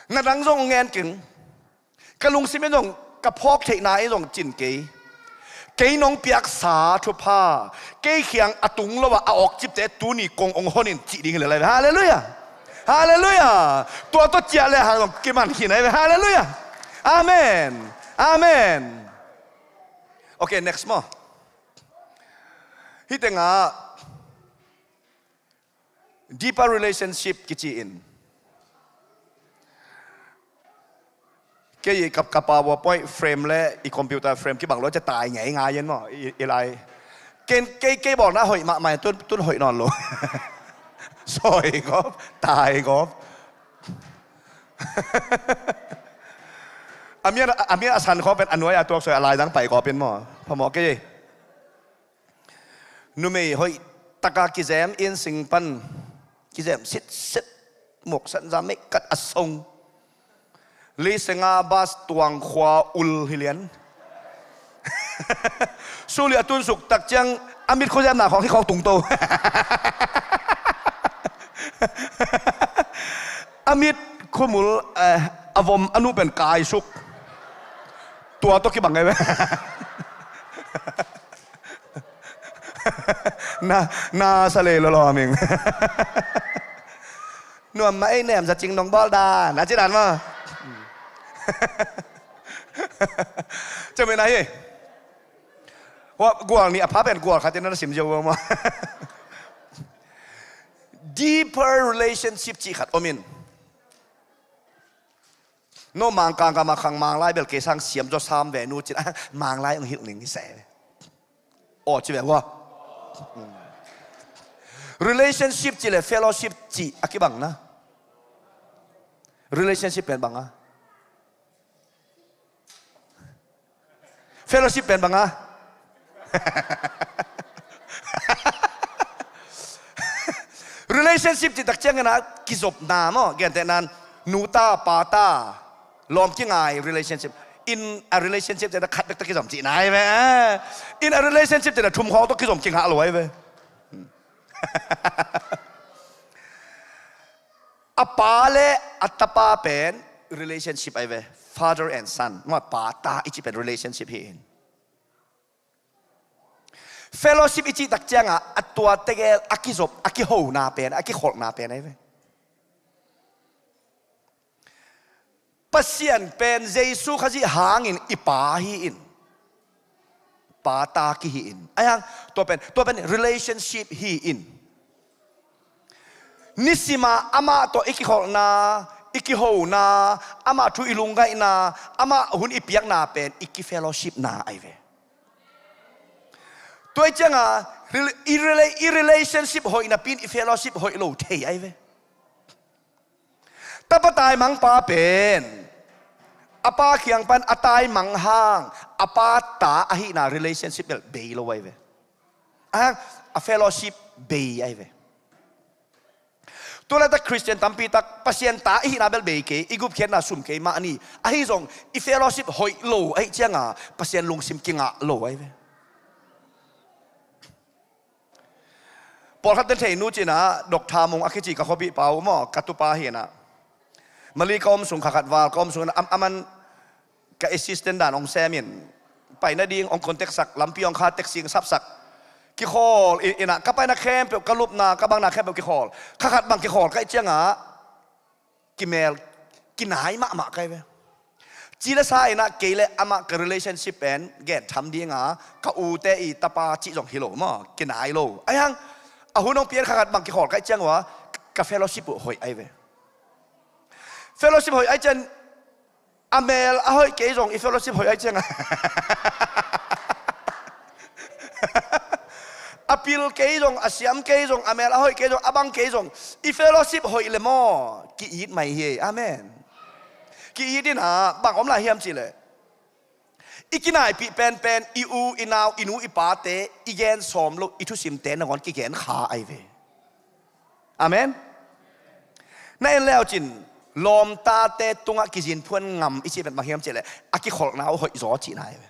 na dang zong ngen keng. Ka lungsim in zong ka phawk theihna in zong cin kei. Kei nong piaksa thupha kei khiang a tung lo a a awk cipte tuni kong ong honin cih ding hi le lai ve. Halleluiah. Halleluiah. Tua tawh ciah le hang zong kiman khin ai ve. Halleluiah. Amen. Amen. Okay, next maw. Hih tengah deeper relationship kici in. Kei i ka, ka PowerPoint frame le i computer frame kibang lo cia tai ngei ngai in maw i, i lai. Ken kei, kei bawlna hoih mahmah tun, tun hoih nawn lo. Sawi gawp, tai gawp. A mian, a mian a san khawng pen a nuai a tuak sawi a lai dang pai gawp in maw. Phamawh kei. Numei hoih taka kizem in sing pan kizem sitset, muksan za mei kat a song. Leisenga bas tuang khua ul hi lian. Suli a tunsuk tak ciang a mit khua zemna khawng hi khawng tungto. A mit khumul, eh, a vom a nu pen kaisuk. Tua tawh kibang ngai ve. Na, na sa lei lawlaw ming. Nuam mah ei nem za cing nong bawl dan a ci dan maw. Ciamin ahi. Hua gual nih a pha pen gual khatin na sim zio maw. Deeper relationship cih khat om in. No Mangkang kama khang Manglai bel kei sang siam zaw sam ve nu cin, ah, Manglai ong hilh ning hi se. Aw ci ve hua. Relationship ci le fellowship ci a kibang na. Relationship pen bang a. Fellowship pen bang a. Relationship cih tak ciangin a kizopna maw, gentehna in nu ta, pa ta, lawm kingai relationship. In a relationship cih tak khat bek tawh kizom cihna hi ve. In a relationship cih tak thum khawng tawh kizom kingah lo hi ve. A pa le a tapa pen relationship ahi ve. Father and son. Maw, pa ta i cih pen relationship hi in. Fellowship i cih tak ciangah a tua tegel a kizop, a kihona pen, a kikholhna pen ahi ve. Pasian pen Jesu Khazih hangin i pa hi in. Pa ta kihi in. Ahi hang, tua pen, tua pen relationship hi in. Nisima amah tawh i kikholhna, i kihona, amah thu i lungngaihna, amah hun i piakna pen i kifellowshipna ahi ve. Tua i cianga rel-, i rela-, i relationship hoih napi in i fellowship hoih lo thei ahi ve. Tapa taimang pa pen a pa kiang pan a taimang hang a pa ta ahihna relationship bel bei lo ahi ve. Ahang a fellowship bei ahi ve. Tulaitak Khristian tampi tak Pasian ta ihihna bel bei kei, i gupkhiatna sum kei mah ni. Ahi zong i fellowship hoih lo ahi cianga Pasian lungsim kingah lo ahi ve. Pawlkhat ten thei nu cina Doctor Mung a kici ka khuapih pa uh maw, ka tupa hi inah. Mali ka om sung khakhat val ka om sung inah am-, aman ka assistant dan hong sem in, pai nading hong contact sak, lampi hong kha, taxi hong sapsak. Kikhawl in, inah ka paina khempeuh, ka lupna, ka bangna khempeuh kikhawl. Khakhat bang kikhawl ka hih ciangah kimel, kinai mahmah ka hi ve. Ci le sa inah kei le amah ka relationship pen gen tham dinga ka ute i tapa cih zong hi lo maw, kinai lo. Ahi hang a hun hong pian khakhat bang kikhawl ka hih ciang uh a ka fellowship uh hoih ahi ve. Fellowship hoih ahi cian a mel a hoih kei zong i fellowship hoih ahi cianga. A pil kei zong, a siam kei zong, a mel a hoih kei zong, a bang kei zong i fellowship hoih le maw, ki-it mai hi. Amen. Ki-it inah bang om lai hiam cihleh i kinaipih penpen i u i nau, i nu i pate i gen sawm lo, i thusimte nangawn kigen kha ahi ve. Amen. Na en leucin, lawmtate tungah kizinphuan ngam i cih pen bang hiam cihleh, a kikholhna uh hoih zaw cihna hi ve.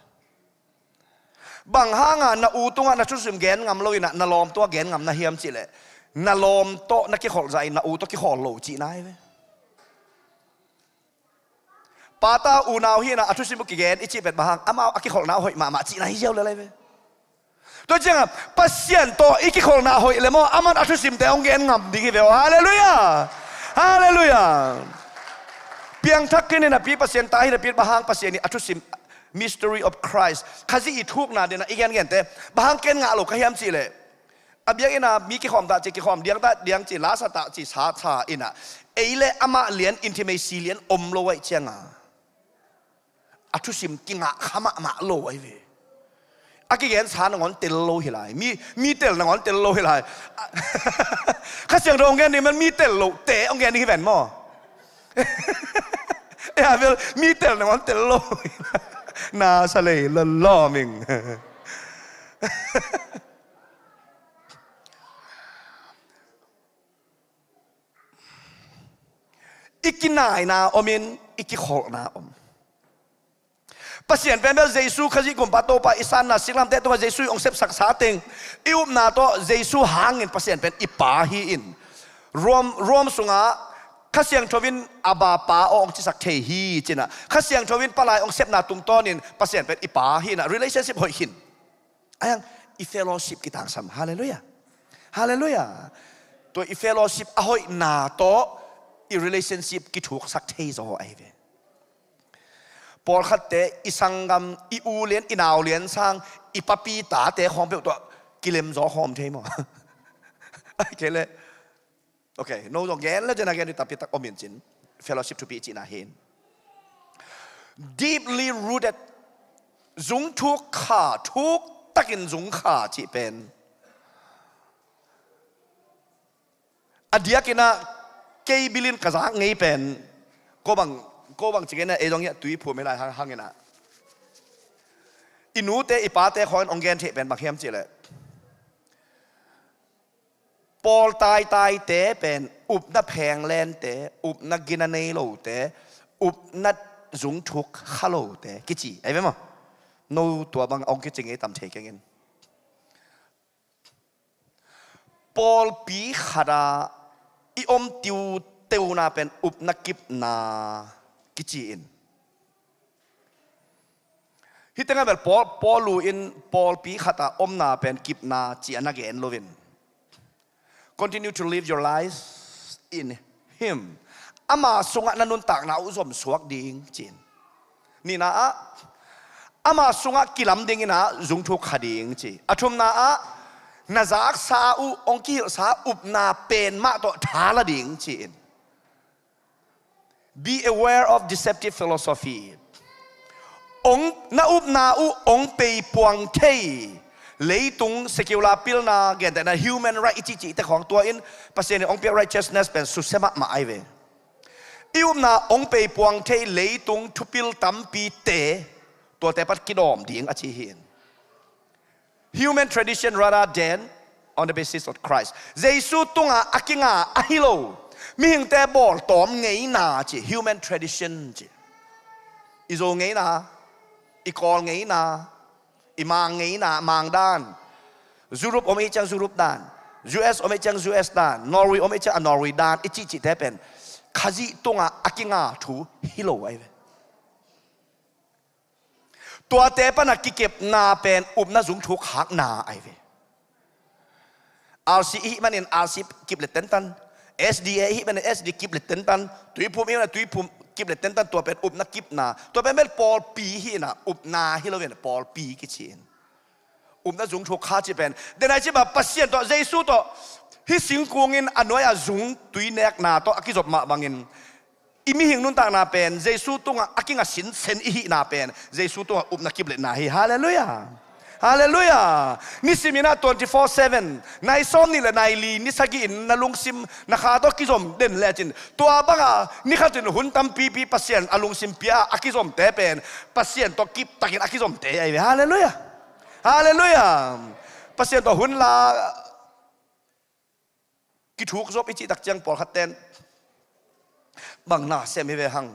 Bang hanga na u tungah na thusim gen ngam lo inah, na lawm tungah gen ngam na hiam cihleh, na lawm tawh na kikholh zahin na u tawh kikhawl lo cihna hi ve. Pata unau hi inah a thusim uh kigen i cih pen bang hang, amau a kikholhna uh hoih mahmah cihna hi ziau lel hi ve. Tua ciangah Pasian tawh i kikholhna hoih le maw, aman a thusimte hong gen ngam ding hi ve aw. Halleluiah. Halleluiah. Piangthak khin hinapi, Pasian ta hinapi, bang hang Pasian i a thusim, mystery of Christ, Khazih i thukna dinah i gengente bang hang ken ngah lo ka hiam cihleh, a biakinn ah mi kikhawm ta ci, kikhawm diang ta diang ci, la sa ta ci, sa sa inah, ei le amah lian intimacy lian om lo ahih cianga a thusim kingah kha mahmah lo ahi ve. A kigensa nangawn tel lo hi lai. Mi, mi tel nangawn tel lo hi lai. Kha Siangtho hong gen ding man mi tel lo te hong gen ding hi ven maw? E a vel mi tel nangawn tel lo hi lai. Na sa lei lawlawm ing. I kinaina om in, i kikholhna om. Pasian pen bel Jesu Khazih kumpa Topa i sanna, siklamte tungah Jesu i hong sepsaksa teng, i upna tawh Jesu hangin Pasian pen i Pa hi in. Rom, Rom sungah Kha Siangtho in Abba Pa aw hong cisak thei hi cinah, Kha Siangtho in palai hong sepna tungtawnin Pasian pen i Pa hi inah, relationship hoih khin. Ahi hang i fellowship kitangsam. Halleluiah. Halleluiah. Tua i fellowship a hoihna tawh i relationship kithuksak thei zaw ahi ve. Pawlkhatte i sanggam, i u lian, i nau lian sang, i papi tate khawng peuh tawh kilem zaw khawm thei maw? Ai kei leh, okay, no zong gen le, gen a gen i tapi tak om in cin, fellowship thupi cihna hi in. Deeply rooted, zung thuk kha, thuk takin zung kha cih pen, a diakinah kei bilin ka zak ngei pen, ko bang, ko bang ci kei na, ei zong hiah tui phum hi lai hang, hanginah, i nute i pate khawng in hong gen theih pen bang hiam cihleh, pawl taitaite pen, upna phenglente, upna gina nei lote, upna zungthuk kha lote kici ahi ve maw? No tua bang hong kici ngei tam thei kengin. Pawlpi khatah i om tiuteuna pen upna kipna kici in. Hih tengah bel Paul, Paul in pawlpi khatah omna pen kipna ci a na gen loin, continue to live your lives in him. Ama sungah na nuntakna uh zomsuak ding ci-in. Nihna ah, ama sungah kilam dinginah zungthuk kha ding ci. A thumna ah, na zaksa uh, hong kihilhsa upna pen mah tawh thala ding ci-in. Be aware of deceptive philosophy. Ong, na upna uh ong peipuang thei leitung secular pilna, gentehna human right i cihcihte khawng tua in Pasian in ong piak righteousness pen susia mahmah ahi ve. I upna ong peipuang thei leitung thupil tampite, tuate pat kidawm ding a ci hi in. Human tradition rather than on the basis of Christ. Jesu tungah a kinga ahi lo, mihingte bawltawm ngeina ci, human tradition ci. I Zo ngeina, i Kawl ngeina, i Mang ngeina, Mang dan, Europe om i ciang Europe dan, U S om i ciang U S dan, Norway om i ciang a Norway dan i cihcihte pen Khazih tungah a kinga thu hi lo ahi ve. Tuate pana kikepna pen upna zungthuk khakna ahi ve. R C i hih manin R C kip le tentan, S D A i hih manin S D kip le tentan, Tuiphum i hih manin Tuiphum kip le tentan, tua pen upna kipna. Tua pen bel pawlpi hi inah, upna hi loin pawlpi kici in. Upna zungthuk kha ci pen, denai ci ba Pasian tawh, Jesu tawh, hih singkung in a nuai-ah zung tui nekna tawh a kizop mah bangin, i mihing nuntakna pen Jesu tungah a kinga sinsen i hihna pen Jesu tungah upna kipletna hi. Halleluiah. Halleluiah. Nisiminah twenty-four seven, nai sawm nih le nai li, ni sagih in na lungsim na kha tawh kizom den lecin, tua bangah ni khatin hun tampipi Pasian a lungsim pia a kizomte pen Pasian tawh kiptakin a kizomte ahi ve. Halleluiah. Halleluiah. Pasian tawh hun la kithuk zop i cih tak ciang pawlkhat ten Bang na sem hi ve hang.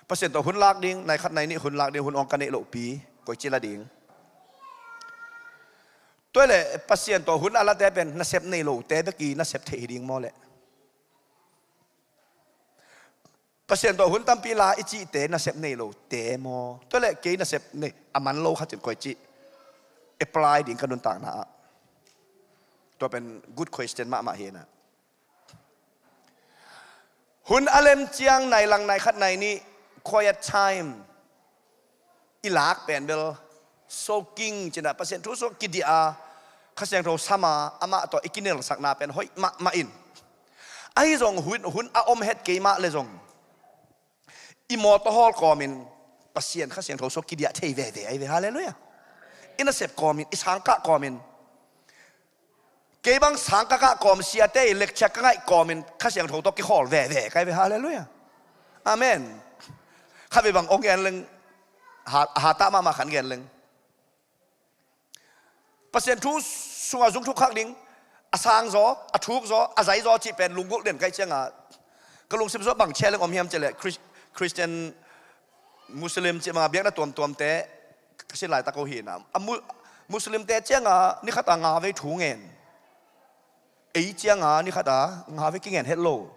Pasian tawh hun lak ding, nai khat nai nih hun lak ding, hun awng ka neih lohpi, koici la ding. Tua leh Pasian tawh hun a late pen nasep nei lote bek i nasep theih hi ding maw leh? Pasian tawh hun tampi la i cihte nasep nei lote maw? Tua leh kei nasep nei a man lo khat in koici apply ding ka nuntakna ah? Tua pen good question mahmah hi na. Hun a lem ciang nai lang nai khat nai nih quiet time i lak pen bel soaking ci-in ah Pasian thu sung kidiah a, Kha Siangtho sam a, amah tawh i kinelsakna pen hoih mahmah in. Ahi zong hun, hun a om het kei mah leh zong i mawtaw hawl kawmin Pasian Kha Siangtho sung kidiah thei veve ahi ve. Halleluiah. I nasep kawmin, i sangkah kawmin, kei bang sangkah kawm siate i lecture ka ngaih kawmin Kha Siangtho tawh kikhawl veve ka hi ve. Halleluiah. Amen. Khatvei bang hong gen leng, ha, hatah mahmah khan gen leng. Pasian thu sungah zung thuk khak ding, a sang zaw, a thuk zaw, a zai zaw cih pen lunggulh den ka hih ciangah ka lungsim sungah bang challenge om hiam cih leh Chris-, Christian, Muslim cih bangah biakna tuamtuamte ka sin laitak uh hi na. A Mu-, Muslimte ciangah ni khat a nga vei thu ngen. Ei ciangah ni khat a nga vei kingen het lo.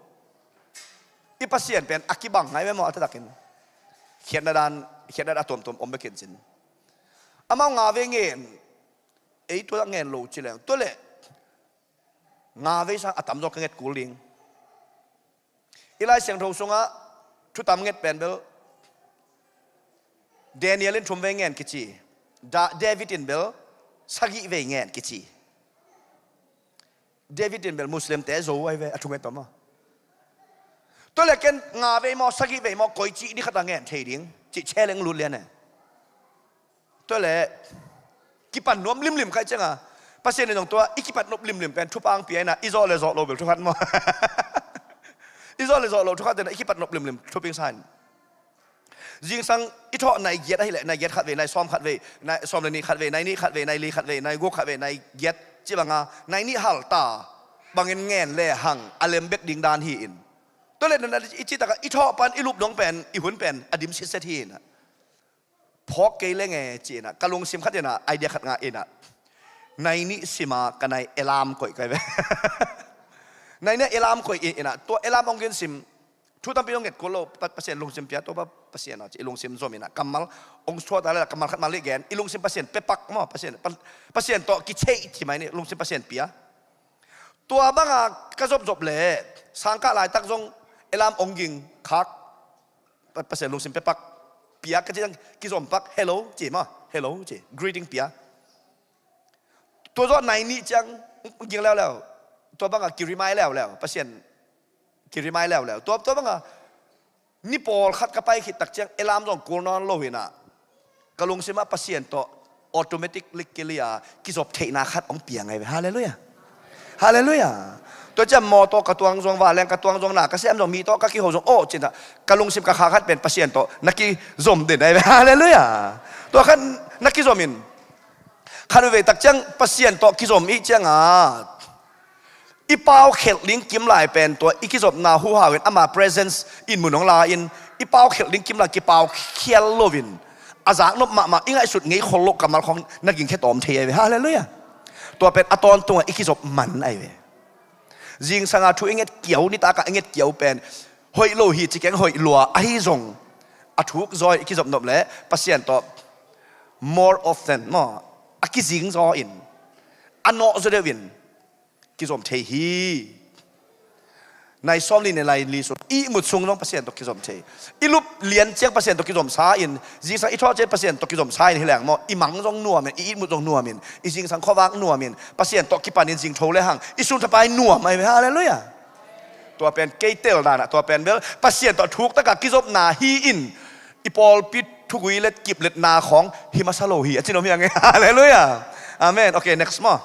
I Pasian pen a kibang ngai ve maw a taktakin. Khiatna dan, khiatna dan a tuamtuam om bek hi cin. Amau nga vei ngen, ei tua ngen lo ci leng. Tua leh nga vei sang a tamzaw ka nget kul ding. I Lai Siangtho sungah thu tam nget pen bel Daniel in thum vei ngen kici. Da-, David in bel sagih vei ngen kici. David in bel Muslimte zo ahi ve, a thu nget pa maw. Tua leh ken nga vei maw, sagih vei maw, koici ni khat a ngen thei ding cih challenge lut lian e. Tua leh kipan nuam limlim ka hih ciangah Pasian in zong tua i kipat nop limlim pen thupha hong pia in ah, i zawh le zawh lo bel thu khat maw. I zawh le zawh lo thu khat in ah, i kipat nop limlim thupha hong sa in. Zingsang i thawh nai giat ahih leh, nai giat khat vei, nai sawm khat vei, nai sawm le nih khat vei, nai nih khat vei, nai li khat vei, nai guk khat vei, nai giat cih bangah nai nih halta bangin ngen le hang a lem bek ding dan hi in. Tua leh na, na, i cih takah i thawh pan i lup dong pen, i hun pen a dim sitset hi in ah. Phawk kei leng e ci in ah, ka lungsim khat in ah, idea khat ngah in ah, nai nih sim a ka nai alarm koih ka hi ve. Nai nih alarm koih in ah, tua alarm hong gin sim. Thu tampi hong nget kul lo, Pa-, Pasian lungsim pia, tua pa Pasian a ci, i lungsim zom in ah, kammal hong suah ta leh, kammal khat mal lih gen, i lungsim Pasian pia pak maw, Pasian, Pa-, Pasian tawh kitheih ci mai ni, lungsim Pasian pia. Tua bangah ka zopzop leh sangkah laitak zong alarm hong ging khak. Pa-, Pasian lungsim pia pak, pia ka ci ciang kizom pak, hello ci maw, hello ci, greeting pia. Tua zawh nai nih ciang ging leuleu. Tua bangah ki-remind leuleu, Pasian ki-remind leuleu. Tua, tua bangah ni pawlkhat ka pai khit tak ciang alarm zong kul nawn lo hi in ah, ka lungsim ah Pasian tawh automatically kizop theihna khat hong piang ahi ve. Halleluiah. Halleluiah. Tua ciang mawtaw ka tuang zong, vanleng ka tuang zong, na ka sem zong, mi tawh ka kiho zong, aw ci in ah, ka lungsim ka kha khat pen Pasian tawh na kizom den ahi ve. Halleluiah. Tua khat na kizom in. Khat veivei tak ciang Pasian tawh kizom i hih ciangah i paukhelh ding kim lai pen tua i kizopna huhau in ama presence in mun hong la in, i paukhelh ding kim lai kipau khial loin a zaknop mahmah i ngaihsut ngei khol loh kammal khawng na gingkhia tawm thei ahi ve. Halleluiah. Tua pen a tawntungah i kizop man ahi ve. Zingsang a thu i nget kiau, nitak a i nget kiau pen hoih lo hi ci keng, hoih lua ahi zong, a thuk zaw i kizop nop leh Pasian tawh more often maw, a kizing zaw in, a nawh zaw deuh in kizom thei hi. Nai sawm li nai li sung i ihmut sung zong Pasian tawh kizom thei. I lup lian ciang Pasian tawh kizom sa in, zingsang i thawh ciang Pasian tawh kizom sa in hi leng maw, i mang zong nuam in, i ihmut zong nuam in, i zingsang khuavak nuam in, Pasian tawh kipan in zing tho le hang i sung thapai nuam ahi ve. Halleluiah. Tua pen kei tel dan ah tua pen bel Pasian tawh thuk takah kizopna hi in, i pawlpi thugui le kipletna khawng hi masa lo hi a ci nuam hi ang e. Halleluiah. Amen. Okay, next maw.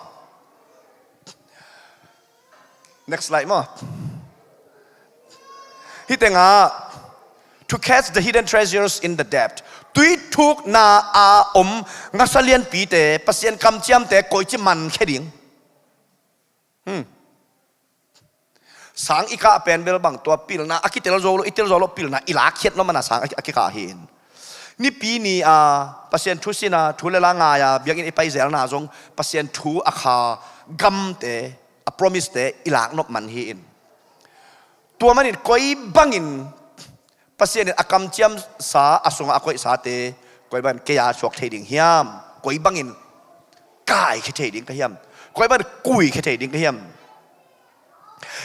Next slide maw. Hih tengah, to catch the hidden treasures in the depth. Tui thukna a om ngasa lianpite, Pasian kamciamte koici mankhia ding. Hmm. Sang i kah pen bel bang tua pilna a kitel zo lo, i tel zo lo pilna i lakkhiat nop mana sang a, a kikah hi in. Nipi ni a Pasian thu sin a, thu le la ngai a biakinn i paizelna zong Pasian thu a kha gamte, a promise te i lak nop man hi in. Tua manin koi bangin Pasian in a kamciamsa, a sungah a koihsate koi bangin kei a suak thei ding hiam? Koi bangin kai khia thei ding ka hiam? Koi bangin kui khia thei ding ka hiam?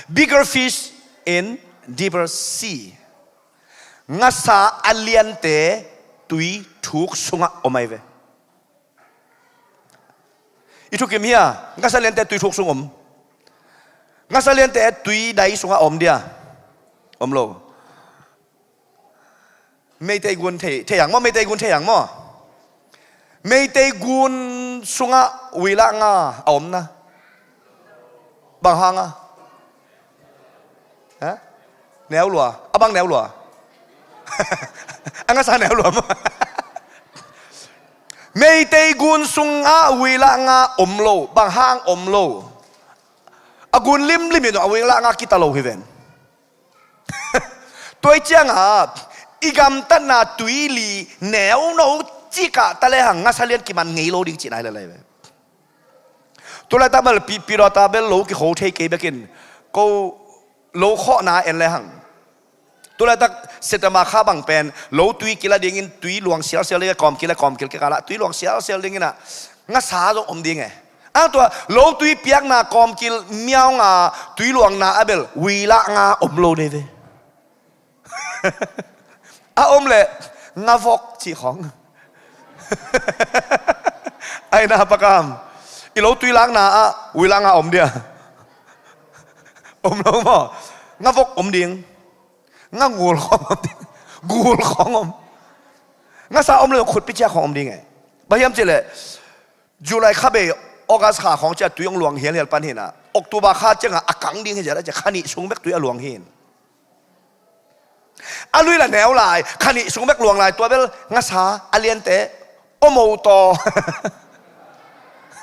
Bigger fish in deeper sea. Ngasa a liante tui thuk sungah om ahi ve. I thukim hia? Ngasa liante tui thuk sung om. Ngasa liante tui dai sungah om dia? Om lo. Meitei gun thei, thei ang maw? Meitei gun thei ang maw? Meitei gun sungah uilah nga a om na. Bang hang a? Ha? Neu lua. A bang neu lua? A ngasa neu lua maw? Meitei gun sungah uilah nga om lo. Bang hang om lo? A gun limlim in a uilah nga kita lo hi ven. Tua i ciangah i gamtatna tuili neuno cikah ta lehang ngasa lian kiman ngei lo ding cihna hi lelai ve. Tulaitak bel pi, pi dawta bel lo kikho thei kei bekin ko lo khawhna en lehang. Tulaitak September kha bang pen lo tui kila dingin tui luang sialsial dingin kawmkil le kawmkil kikalah tui luang sialsial dingin ah ngasa zong om ding e. Ang tua lo tui piakna kawmkil miaunga tui luangna a bel uilah nga om lo dei ve. A om le ngavok cih khawng. Aina pakam i lo tui lakna ah uilah nga om dia? Om lo maw? Ngavok om ding. Nga ngul khawng om ding. Gul khawng om. Ngasa om lo khutpi ciak khawng om ding e. Bang hiam cih leh July kha bei August kha khawng ciah tui hong luang hialhial pan hinah October kha ciangah a kang ding hi zia la ciah kha nih sung bek tui a luang hin. A lui la neu lai, kha nih sung bek luang lai tua bel ngasa a liante om o taw.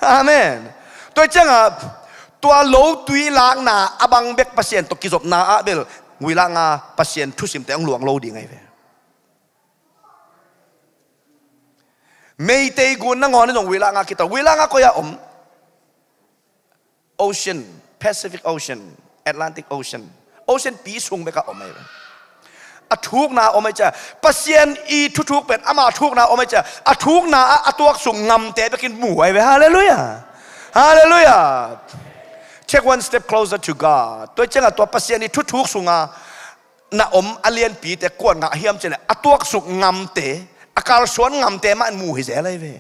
Amen. Tua ciangah tua lo tui lakna a bang bek Pasian tawh kizopna ah bel uilah nga Pasian thusimte hong luang lo ding ahi ve. Meitei gun nangawn in zong uilah nga kita, uilah nga koi ah om? Ocean, Pacific Ocean, Atlantic Ocean. Ocean pi sung bek ah om ahi ve. A thukna om ahi cia, Pasian i thuthuk pen ama thukna om ahi cia, a thukna ah a tuaksuk ngamte bekin mu ahi ve. Halleluiah. Halleluiah. Take one step closer to God. Tua ciangah tua Pasian i thuthuk sunga na om a lianpite kuan ngah hiam cih leh a tuaksuk ngamte, a kalsuan ngamte mah in mu hi zel ahi ve.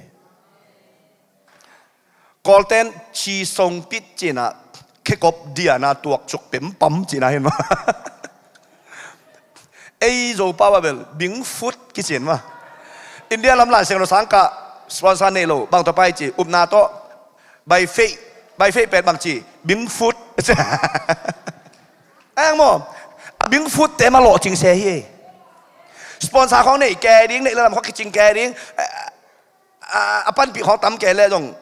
Kawlten chi song pit cinah khekop diana tuaksuk pempam cihna hin mah. Ei Zopau ah bel bingfut kici in mah. India lam Lai Siangtho sang kah sponsor nei lo, bang tawh pai ci, upna tawh bai feih, bai feih pen bang ci, bingfut. Ang maw, a bingfutte mah lawhcing se hi. Sponsor khawng nei ke ding, neih le lam khawng kicing ke ding. A, a panpih khawng tam ke le zong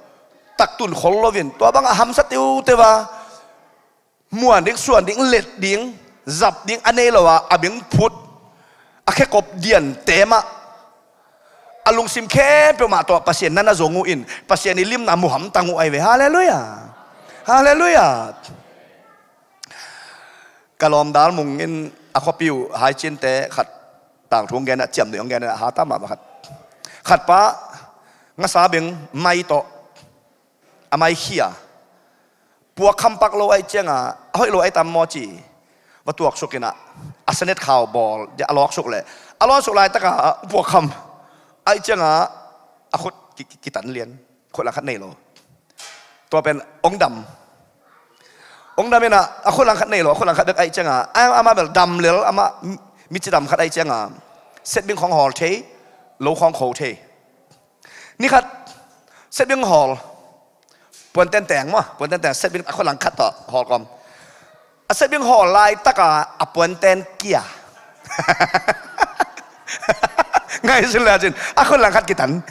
taktun khol loin tua bang a hamsa teuteu a, muan ding, suan ding, let ding, zap ding a nei lo a, a bingfut, a khekop diante mah a lungsim khempeuh mah tawh Pasian na na zong uh in, Pasian i limna mu hamtang uh ahi ve. Halleluiah. Halleluiah. Ka lawmdal mung in a khuapi uh haicinte khat tangthu hong gen a, ciamnuih hong gen a, hata mah khat. Khatpa ngasa beng mai tawh a mai khia. Puak khampak lo ahi cianga, a hoih lo ahi tam maw ci. Va tuaksuk inah, a sanet khau bawl dia a lawksuk leh, a lawksuk laitaka a puak kham ahi cianga a khut ki, ki, kitan lian. Khut langkhat nei lo. Tua pen ong dam. Ong dam inah a khut langkhat nei lo, a khut langkhat bek ahi cianga, a, amah bel dam lel, amah mi, mici dam khat ahi cianga, setbing khawng hawl thei, lo khawng kho thei. Ni khat, setbing hawl. Puanten teng maw, puanten teng, setbing a khut langkhat tawh hawl kawm. A setbing hawl laitaka a puanten kia. Ngaihsun le cin, a khut langkhat kitan.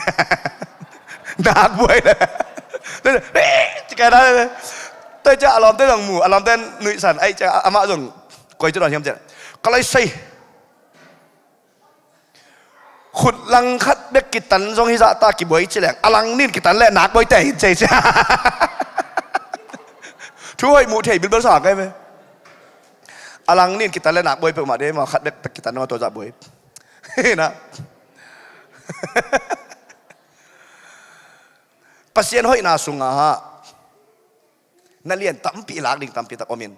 Nak buai le. Ci kai da le. Tua ciang a lawmte zong mu, a lawmte nuihsan, ahih ciang amah zong koi ci dawn hiam ciang, ka lai sei. Khut langkhat bek kitan zong hi zahta kibuai ci leng, a lang nin kitan le nak buai tei ci. Thu hoih muh thei bilbel sa kai ve. A lang nin kitan le nak buai peuhmah de maw, khat bek tak kitan zong a tua zah buai. Hi na. Pasian hoihna sungah na lian tampi lak ding tampi tak om in.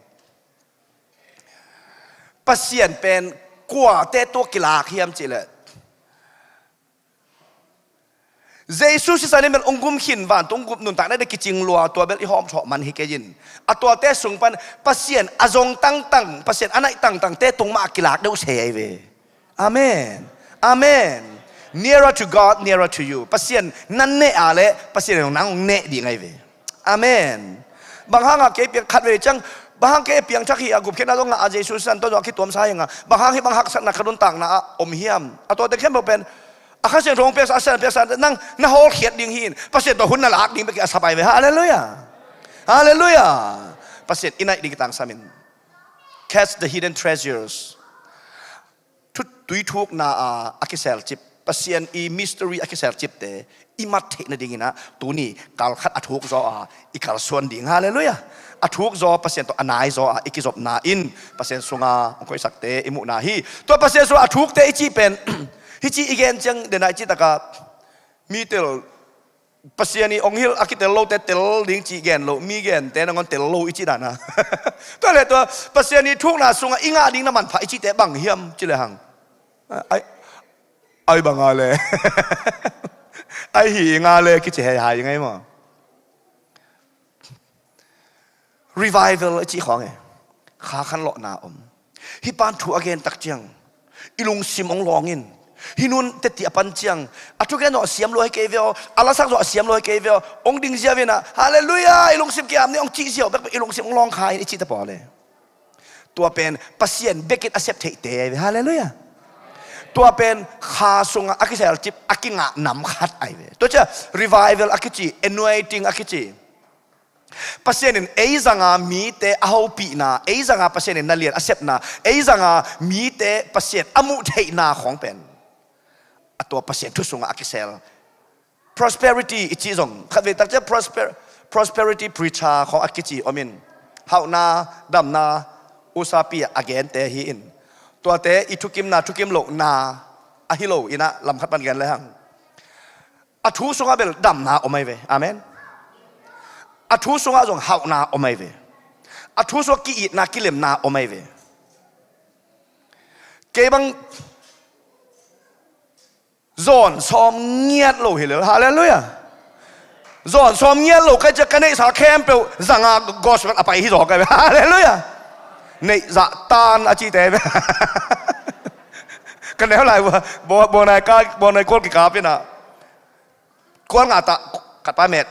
Pasian pen kuate tua kilak hiam cih leh, Jesu sisan in bel hong gum khin, vantung gum nuntakna ding kicing lua, tua bel i hawm thawh man hi kei in. A tuate sung pan Pasian a zong tangtang, Pasian a naih tangtangte tung mah a kilak deuh se ahi ve. Amen. Amen. Nearer to God, nearer to you. Pasian nan neh a leh Pasian in nang hong neh ding ahi ve. Amen. Bang hanga kei piang khat vei ciang, bang hang kei piangthak hi a, gupkhiatna zong ngah a, Jesu sisan tawh zong a kituamsa hi nga, bang hang hih bang haksatna ka nuntakna ah om hiam? A tuate khempeuh pen a Kha Siangtho hong piaksa, a Sian piaksa, nang na hawlkhiat ding hi in, Pasian tawh hun na lak ding bek hi a, a sap ahi ve. Halleluiah. Halleluiah. Pasian i naih ding i tangsam in. Catch the hidden treasures. Thut tui thukna a, a kiselcip, Pasian i mystery a kiselcipte i mat theih nadingin ah, tuni kal khat a thuk zaw a i kalsuan ding. Halleluiah. A thuk zaw, Pasian tawh a nai zaw a i kizopna in Pasian sunga hong koihsakte i muhna hi. Tua Pasian sunga a thukte i cih pen, hih ci i gen ciang dena i cih taka mi tel, Pasian i hong hilh a kitel lote tel ding cih gen lo, mi gente nangawn tel lo i cih dana. Tua le tua Pasian i thukna sungah i ngah ding na manpha i cihte bang hiam ci le hang, ai, ai banga le, ai hi nga le kici hei hai ngai maw? Revival a cih khawng e, kha khan lawhna om. Hih pan thu a gen tak ciang i lungsim hong lawng in. Hih nun teti a pan ciang a thugen zawh a siam lua hi kei ve aw, a lasak zawh a siam lua hi kei ve aw, hong ding ziau in ah, halleluiah, i lungsim kiam ni hong cih ziau bek, i lungsim hong lawng kha in i cih ta pawl e. Tua pen Pasian bekin a sep theihte ahi ve. Halleluiah. Tua pen kha sungah a kiselcip, a kingah nam khat ahi ve. Tua ciah revival a kici, anointing a kici. Pasian in ei zanga mite a hopihna, ei zanga Pasian in na lian a sepna, ei zanga mite Pasian a muh theihna khawng pen a tua Pasian thu sungah a kisel. Prosperity i cih zong khatvei tak ciah prosper-, prosperity preacher khawng a kici om in. Hauhna, damna, usapi a gente hi in. Tuate i thukimna, thukim lohna ahi lo in ah lam khat pan gen le hang. A thu sungah bel damna om ahi ve. Amen. A thu sungah zong hauhna om ahi ve. A thu sungah ki-itna, kilemna om ahi ve. Kei bang zawn sawm ngiat lo hi lel. Halleluiah. Zawn sawm ngiat lo kai ciah ka neihsa khempeuh zanga gospel a pai hi zaw kai ve. Halleluiah. Neih zah tan a cihte ve. Ka neu lai vua, bo-, bonai ka, bonai kual kikap in ah. Kual nga tah, khat pa met.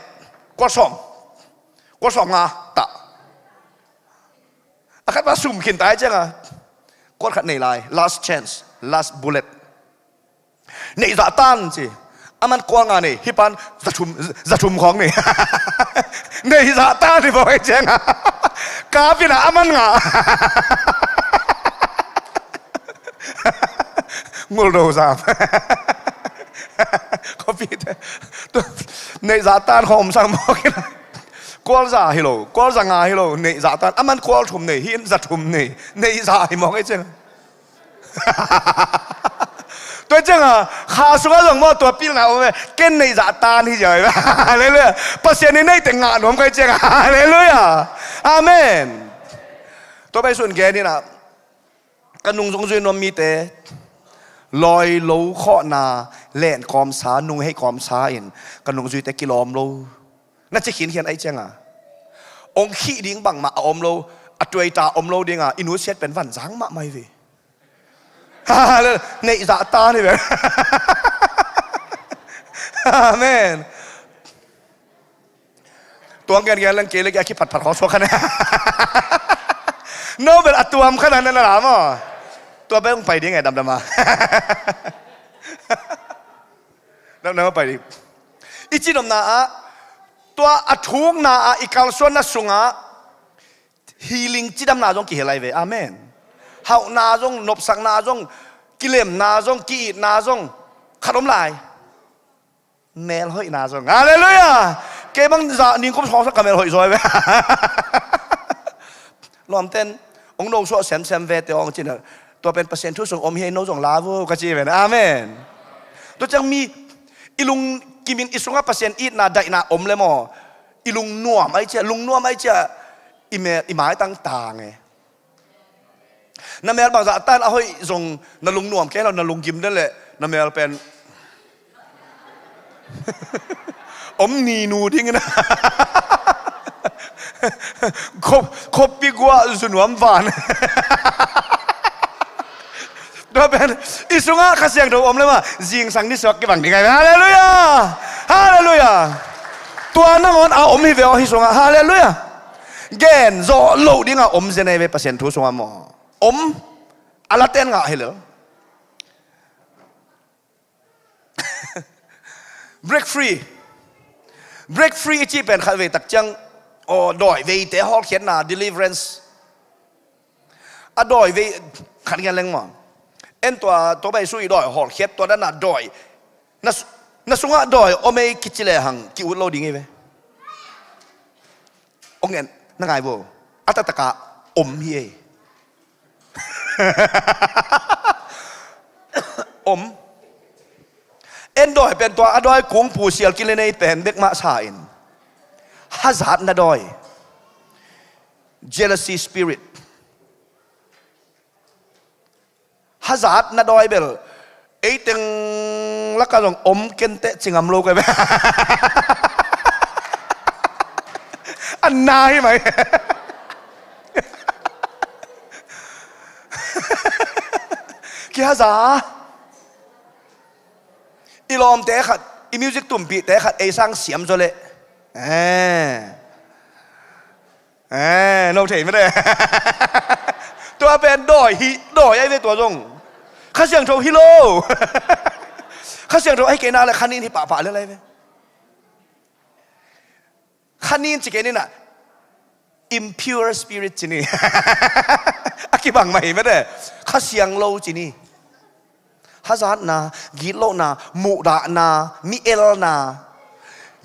Kual sawm. Kual sawm nga tah. A khat pa sum khin tai cianga. Kual khat nei lai. Last chance. Last bullet. Neih zah tan ci. Aman kual nga nei. Hih pan za thum, za thum khawng nei. Neih zah tan hi bawk ei cianga. Kap in ah aman nga. Nguldo zam. Khuapite. Tua, neih zah tan khawng om sang mawk in. Kual za hi lo, kual za nga hi lo, neih zah tan. Aman kual thum nei, hih in za thum nei. Neih zah hi mawk ei ciang. Tua cianga, kha sungah zong maw tua pilna om e. Ken neih zah tan hi ziau e. Halleluiah. Pasian in neite ngah nuam kai cianga. Halleluiah. Amen. Tua pai sun gen in ah. Ka nung zong zui nuam mite, lawi lo khawhna len kawmsa, nung hei kawmsa in ka nungzuite kilawm lo. Na ci khinkhian ahi cianga, hong khih ding bangmah a om lo, a tuaita om lo dinga i nusiat pen vanzang mahmah hi ve. Neih zah tan hi ve. Amen. Tuang gen gen leng kei le kei a kiphatphat khawng suak khan. No bel a tuam khan a na la maw. Tua bel hong pai ding e, damdam a. Damdam a pai ding. I cinomna ah, tua a thukna ah i kalsuanna sungah Healing cidamna zong kihel lai ve. Amen. Hauhna zong, nopsakna zong, kilemna zong, ki-itna zong khat om lai. Melhoihna zong. Halleluiah. Kei bang zah ningkum sawngsak ka melhoih zaw ve. Lawmten hong nosuah semsem vete hong cina, tua pen Pasian thu sung om hi, no zong la vo ka ci ve. Amen. Tua ciang mi i lungkimin i sungah Pasian itna daihna om le maw, i lungnuam ai cia, lungnuam ai cia, i mel, i maitang tang e. Na mel bangzah tan a hoih zong na lungnuam kei lo, na lunggim den leh na mel pen om ninu dingin a khop, khoppi guah zunuam van. Tua pen i sungah Kha Siangtho om le mah zingsang nisuak kibang ding ai. Halleluiah. Halleluiah. Tua nangawn a om hi ve aw hi sungah. Halleluiah. Gen zawh loh dingah om zen ei ve Pasian thu sungah maw. Om a laten ngah hi lel. Break free. Break free i cih pen khat vei tak ciang, aw, dawi veite hawlkhiatna, deliverance. A dawi vei khat ngian leng maw. En tua, tua bai su i dawi hawlkhiat tua dana dawi. Na, na sungah dawi om ei kici lehang ki-ut lo ding hi ve. Ong en, na ngai vo. A taktakah om hi ei. Om. En dawi pen tua, a dawi kung pu sial kile nei pen bek mah sa in. Hazatna dawi. Jealousy spirit. Hazatna dawi bel eiteng lakah zong om kenteh ci ngam lo kei bel. A na hi mai. Kihaza. I lawmte khat, i music tumpihte khat ei sang siam zaw leh. Eh. Eh, no thei mede. Tua pen dawi hi, dawi ai ve tua zong. Kha Siangtho hi lo. Kha Siangtho ai kei na le kha nin hi pahpah le lai ve. Kha nin ci kei nin ah impure spirit ci ni. A kibang mah hi mede. Kha siang lo ci ni. Hazatna, gitlohna, muhdahna, mi elna,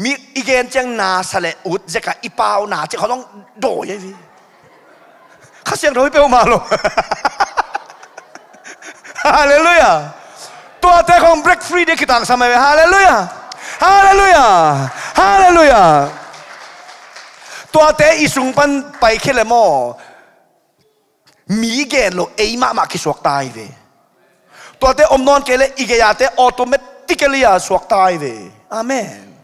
mi i gen ciang na sa le ut zeka i pauna cih khawng zong dawi ahi. Kha Siangtho hi peuhmah lo. Halleluiah. Tuate khawng break free ding kitangsam ahi ve. Halleluiah. Halleluiah. Halleluiah. Tuate i sung pan paikhia le maw. Mi gen lo ei mahmah kisuak ta hi ve. Tuate om nawn kei le i gei-ate automatically a suak ta hi ve. Amen.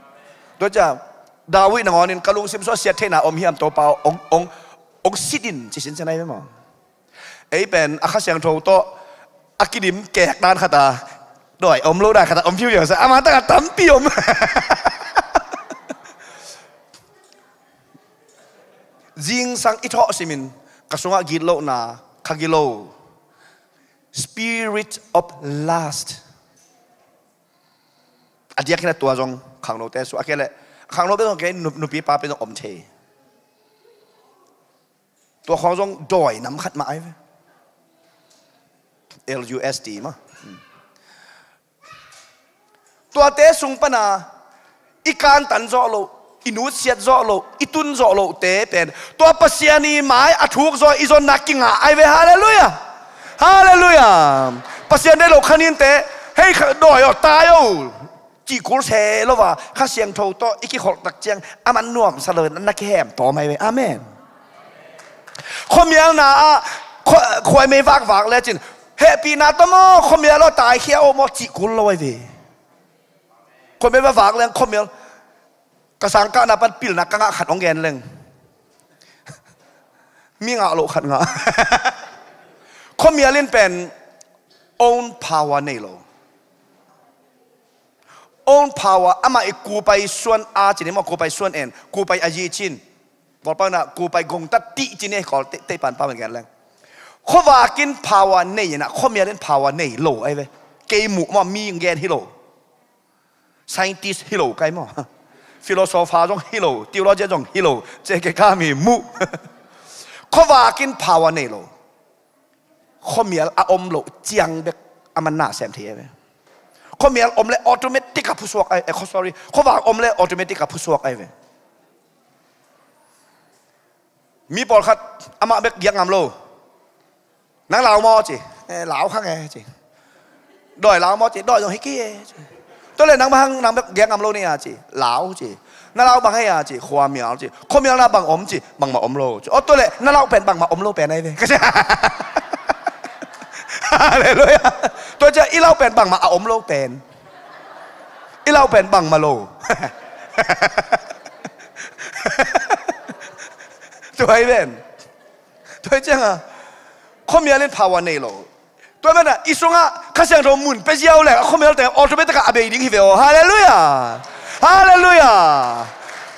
Tua ciang David nangawnin ka lungsim sua siat theihna om hiam Topa ong, ong, ong sit in ci sinsen ahi ve maw. Ei pen a Kha Siangtho tawh a kidim kek dan khata dawi om lo dan khata om phiuhiau sa ama taka tampi om. Zingsang i thawh simin ka sungah gitlohna kha gilo. Spirit of lust. A diakin a tua zong khangnote su a kei leh khangnote zong kei nupi papi zong om thei. Tua khawng zong dawi nam khat mah ai ve. L U S T mah. Tuate sung pana i kantan zawh loh, i nutsiat zawh loh, i tun zawh lohte pen tua Pasian i mai a thuk zaw i zonna kingah ai ve. Halleluiah. Halleluiah. Pasian deih loh khaninte hei kha dawi aw tai aw cih kul se lo a Kha Siangtho tawh i kikholh tak ciang a man nuamsa lo na kihem tawm ai ve. Amen. Khuamialna ah khuaimei vakvak lecin hehpihna tawh maw khuamial aw taikhia aw maw cih kul lo ai ve. Khuamial va vak leng khuamial ka sangkahna pan pilna ka ngah khat hong gen leng mi ngah loh khat ngah. Khuamial in pen own power nei lo. Own power amah i kupai suan a cin i maw kupai suan en kupai a yi cin. Volpang na kupai gongta tih cin i kawl teipan pau gen leng khuavak in power nei inah khuamial in power nei lo ai ve. Kei muh maw mi gen hi lo. Scientist hi lo kai maw. Philosopher zong hi lo, theologian zong hi lo, ceke ka mi muh. Khuavak in power nei lo. Khuamial a om loh ciang bek a man na sem thei ahi ve. Khuamial om le automatic a phusuak ahi, eh, sorry. Khuavak om le automatic a phusuak ahi ve. Mi pawlkhat amah bek giak ngam lo. Nang lau maw ci. Eh, lau kha nge ci. Dawi lau maw ci. Dawi zong hi kei e ci. Tua le nang bang hang nang bek giak ngam lo ni a ci. Lau ci. Na lau bang hei a ci. Khuamial ci. Khuamial na bang om ci. Bangmah om lo ci. Aw tua le na lau pen bangmah om lo pen ahi ve. Ka ci. Halleluiah. Tua ciang i lau pen bangmah a om lo pen. I lau pen bangmah lo. Tua hi ven. Tua hi cianga khuamial in power nei lo. Tua hi ven a i sungah Kha Siangtho mun pia ziau leng a khuamial teng automatic ah a bei ding hi ve aw. Halleluiah. Halleluiah.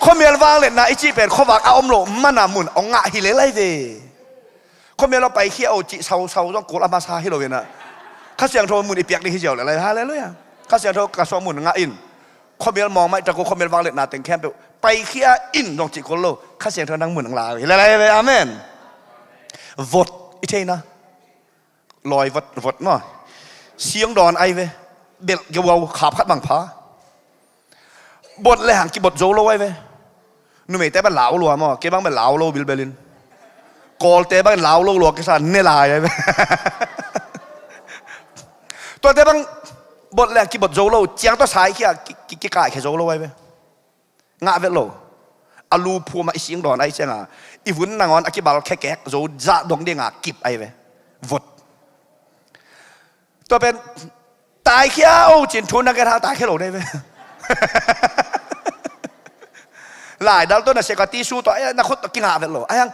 Khuamial vangliatna i cih pen khuavak a om loh mana mun a ngah hi lel ahi ve. Khuamial a paikhia o cih sausau zong kul a masa hi lo in a. Kha Siangtho mun i piak ding hi ziau lel ahi. Halleluiah. Kha Siangtho ka suah mun ngah in. Khuamial mawng maih tak uh khuamial vangliatna teng khempeuh paikhia in zong cih kul lo. Kha Siangtho nang mun ang la uh hi lel ahi ve. Amen. Vot i theina. Lawi vot, vot maw. Siang dawn ahi ve. Belh geuau khap khat bang pha. Bot le hang kibot zo lo ahi ve. Numeite bang lau lua maw. Kei bang bang lau lo bilbel in. Kawlte bang lau lo lua kisa ne lai ahi ve. Tuate bang bot le hang kibot zo lo. Ciang tua saikhia ki, ki, kikaikhia zo lo ahi ve. Ngah vet lo. A lu phum a i sing dawn ahi cianga i vun nangawn a kibal khekek zo zah dong dinga kip ahi ve. Vot. Tua pen taikhia o cin thu na gen hang taikhia lo nei ve. Laidal tawh na seka tisu tawh ai na khut tawh kingah vet lo ai hang.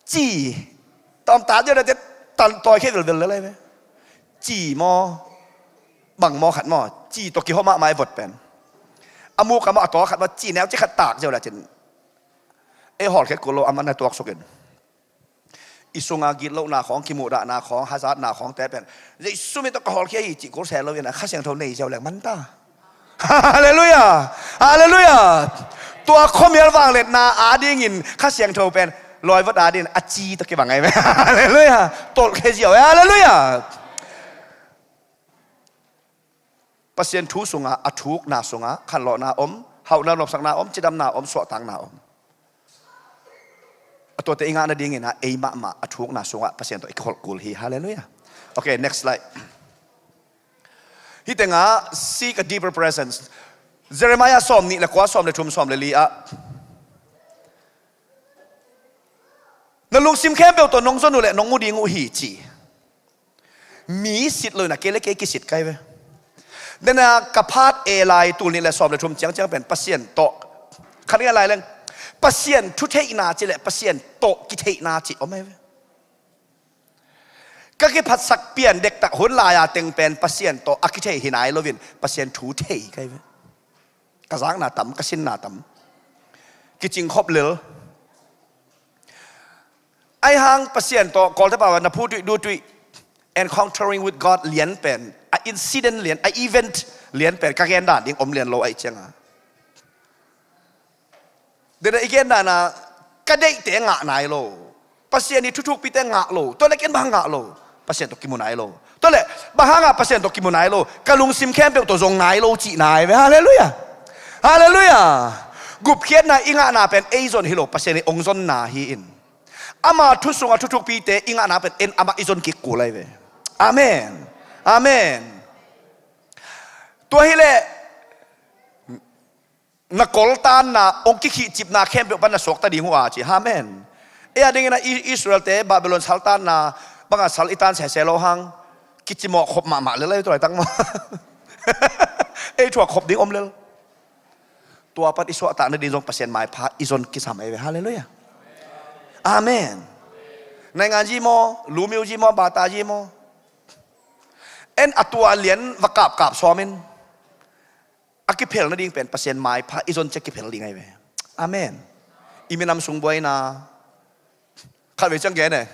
Ci. Tawm ta dia na te tan tawi khia velvel le lai ve. Ci maw. Bang maw khat maw ci tawh kihawm mahmah i vot pen. A muk a maw a taw khat maw ci neu ci khat tak ziau la cin. Ei hawlkhia kul lo a man na tuak sukin. I sunga gitlohna khawng, kimuhdahna khawng, hazatna khawngte pen Jesu min tawh ka hawlkhia hi cih kul se loin a Kha Siangtho nei ziau leng man ta. Halleluiah. Halleluiah. Tua khuamial vangliatna adingin Kha Siangtho pen lawivot adin a ci tawh kibang ahi ve. Halleluiah. Tolhkhia ziau e. Halleluiah. Pasian thu sungah, a thukna sungah khanlawhna om, hauhna nopsakna om, cidamna om, suahtakna om. A tuate i ngah nadingin ah ei mahmah a thukna sungah Pasian tawh i kholh kul hi. Halleluiah. Okay, next slide. Hih tengah seek a deeper presence. Jeremiah sawm nih le kua, sawm le thum, sawm le li ah na lungsim khempeuh tawh nong zon uh leh nong mu ding uh hi ci. Mi sit lo in a kei le kei kisit kai ve. Dena ka phat e lai tul nih le sawm le thum ciangciang pen Pasian tawh khat ngai lai leng Pasian thutheihna ci le Pasian tawh kitheihna ci om e ve. Ka kiphatsak pian dektak hun lai-a teng pen Pasian tawh a kithei hi nai loin Pasian thu thei kai ve. Ka zakna tam, ka sinna tam. Kicingkhop lel. Aihang Pasian tawh Kawlte pau na phu tuih du tuih encountering with God lian pen a incident lian, a event lian pen ka gen dan ding om lian lo aih cianga. Dena i gen dana ka deihte ngah nai lo. Pasian i thuthukpite ngah lo. Tua le ken bang ngah lo. Pasian tawh kimu nai lo. Tua le bang hanga Pasian tawh kimu nai lo. Ka lungsim khempeuh tawh zong nai lo cih nai ve. Halleluiah. Halleluiah. Gupkhiatna i ngahna pen ei zon hi lo. Pasian i ong zonna hi in. Ama thu sunga thuthukpite i ngahna pen en amah i zon kik kul ahi ve. Amen. Amen. Tua hileh na koltanna ong kikhihcipna khempeuh pan na suakta ding uh a ci. Amen. Ei a dingin a Israel-te Babylon saltanna banga sal i tan sese lo hang kicimawh khop mahmah lel ahi tua laitang maw? Ei thuak khop ding om lel. Tua pan i suahtak nading zong Pasian maipha i zon kisam ahi ve. Halleluiah. Amen. Naingan zi maw, lumiu zi maw, bata zi maw? En a tua lian va kapkap sawmin a kiphel nading pen Pasian maipha i zon cia kiphel ding ahi ve. Amen. I minam sung buaina khatvei ciang gen e.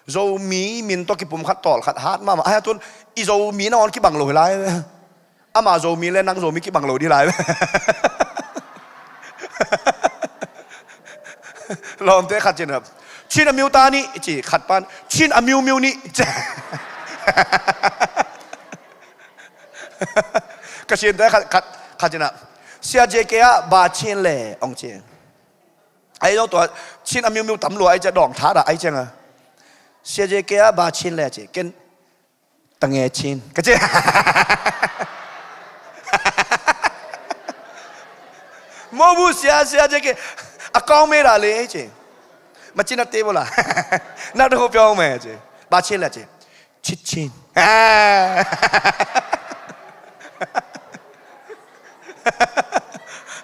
Zomi min tawh kipum khat tawl khat hat mahmah. Ahi a tun i Zomi nangawn kibang lo hi lai ve. Ama Zomi le nang Zomi kibang lo dih lai ve. Lawmte khat cin a Chin a miu ta nih ci, khat pan, Chin a miu miu nih ci. Ka sinte khat, khat, khat in ah, Sia J K ah ba Chin le ong ci. Ai zong tua Chin a miu miu tam lua ai cia dawng tha dah ai ciang a. Sia J K ah ba Chin le ci. Ken ta nge Chin ka ci. Mo bu sia sia J K. A kau me dah le ci. Ma Chin a te bo la. Na du hu piong me ci. Ba Chin le ci. Chit Chin.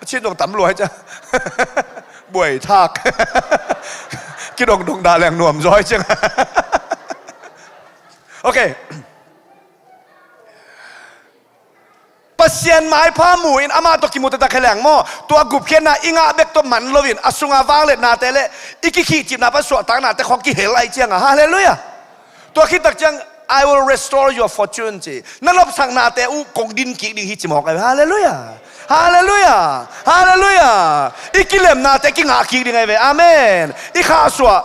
Chin dong tam luai cia. Buai thak. Kidong dong dah leng nuam zaw ai ciang. Ok. Pasian maipha mu in amah tawh kimu taktak hi leng maw, tua gupkhiatna i ngah bek tawh man loin a sunga vangliatnate le i kikhihcipna pan suahtaknate khawng kihel ai cianga. Halleluiah. Tua khit tak ciang, "I will restore your fortune," ci. Na nopsaknate uh kong din kik ding hi ci mawk ai. Halleluiah. Halleluiah. Halleluiah. I kilemnate kingah kik ding ai ve. Amen. I khahsuah,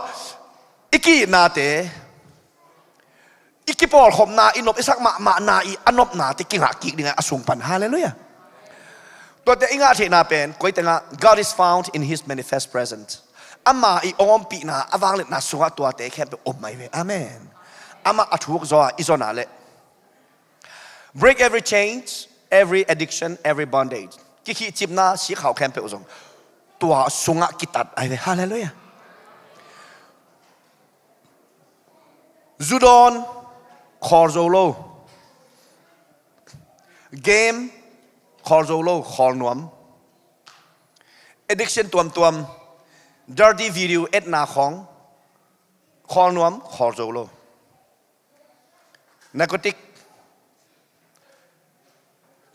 i ki-itnate, i kipawlkhopna, i nop i sak mahmahna, i a nopnate kingah kik ding a sung pan. Halleluiah. Tuate i ngah theihna pen koi tengah, God is found in his manifest presence. Ama i ompihna, a vangliatna sungah tuate khempeuh om mai ve. Amen. Amah a thuk zaw a i zon a le, break every chains, every addiction, every bondage. Kikhihcipna, sikhau khempeuh zong tua sungah kitat ai ve. Halleluiah. Zu dawn, khawl zo lo. Game, khawl zo lo, khawl nuam. Addiction tuamtuam, dirty video etna khawng, khawl nuam, khawl zo lo. Narcotic,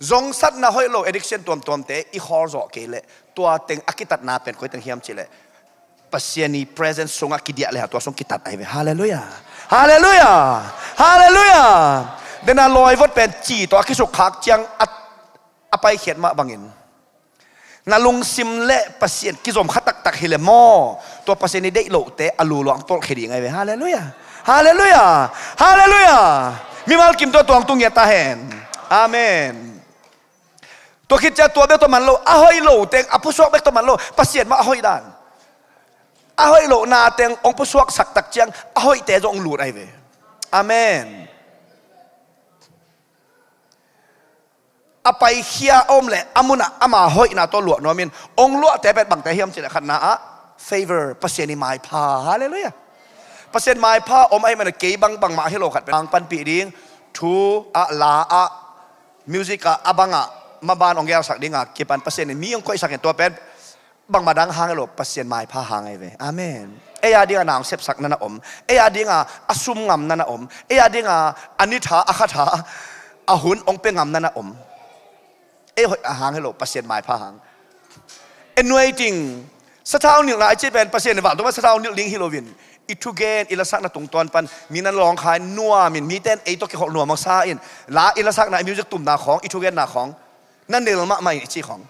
zongsatna hoih lo, addiction tuamtuamte i khawl zawh kei leh, tua teng a kitatna pen koi teng hiam cih leh, Pasian i presence sungah kidiah le ha, tua sung kitat ai ve. Halleluiah. Halleluiah. Halleluiah. Dena lawi vot pen ci tawh a kisukkhak ciang a, a paikhiat mah bangin, na lungsim le Pasian kizom kha taktak hi le maw, tua Pasian i deih lohte a luluang tolhkhia ding ai ve. Halleluiah. Halleluiah. Halleluiah. Mimal kim tua tuang tung ngiat ta hen. Amen. Tua khit ciang tua bek tawh man lo, a hoih lo teng a pusuak bek tawh man lo, Pasian mah a hoih dan, a hoih lohna teng hong pusuaksak tak ciang a hoihte zong hong lut ai ve. Amen. A paikhia a om le a munah ama hoihna tawh luah nuamin, hong luahte pen bangte hiam cih leh, khatna ah favor, Pasian i maipha. Halleluiah. Pasian maipha om ahih manin kei bang bangmah hi lo khat pen hong panpih ding, thu ah, la ah, music ah, a bangah maban hong gelsak dinga kipan Pasian in mi hong koihsak in, tua pen bangmah dang hang hi lo, Pasian maipha hang ai ve. Amen. Ei a dinga na hong sepsakna na om, ei a dinga a sum ngamna na om, ei a dinga a ni tha, a kha tha, a hun hong pia ngamna na om. Ei hoih a hang hi lo, Pasian maipha hang. Anointing, sathau nilhna a cih pen Pasian in vantung pan sathau nilh ding hi loin, i thugen, i lasakna tungtawn pan mi na lawngkhai nuamin, mite in ei tawh kikholh nuam hong sa in, la i lasakna, i music tumna khawng, i thugenna khawng na nilh mahmah in, i cih khawng.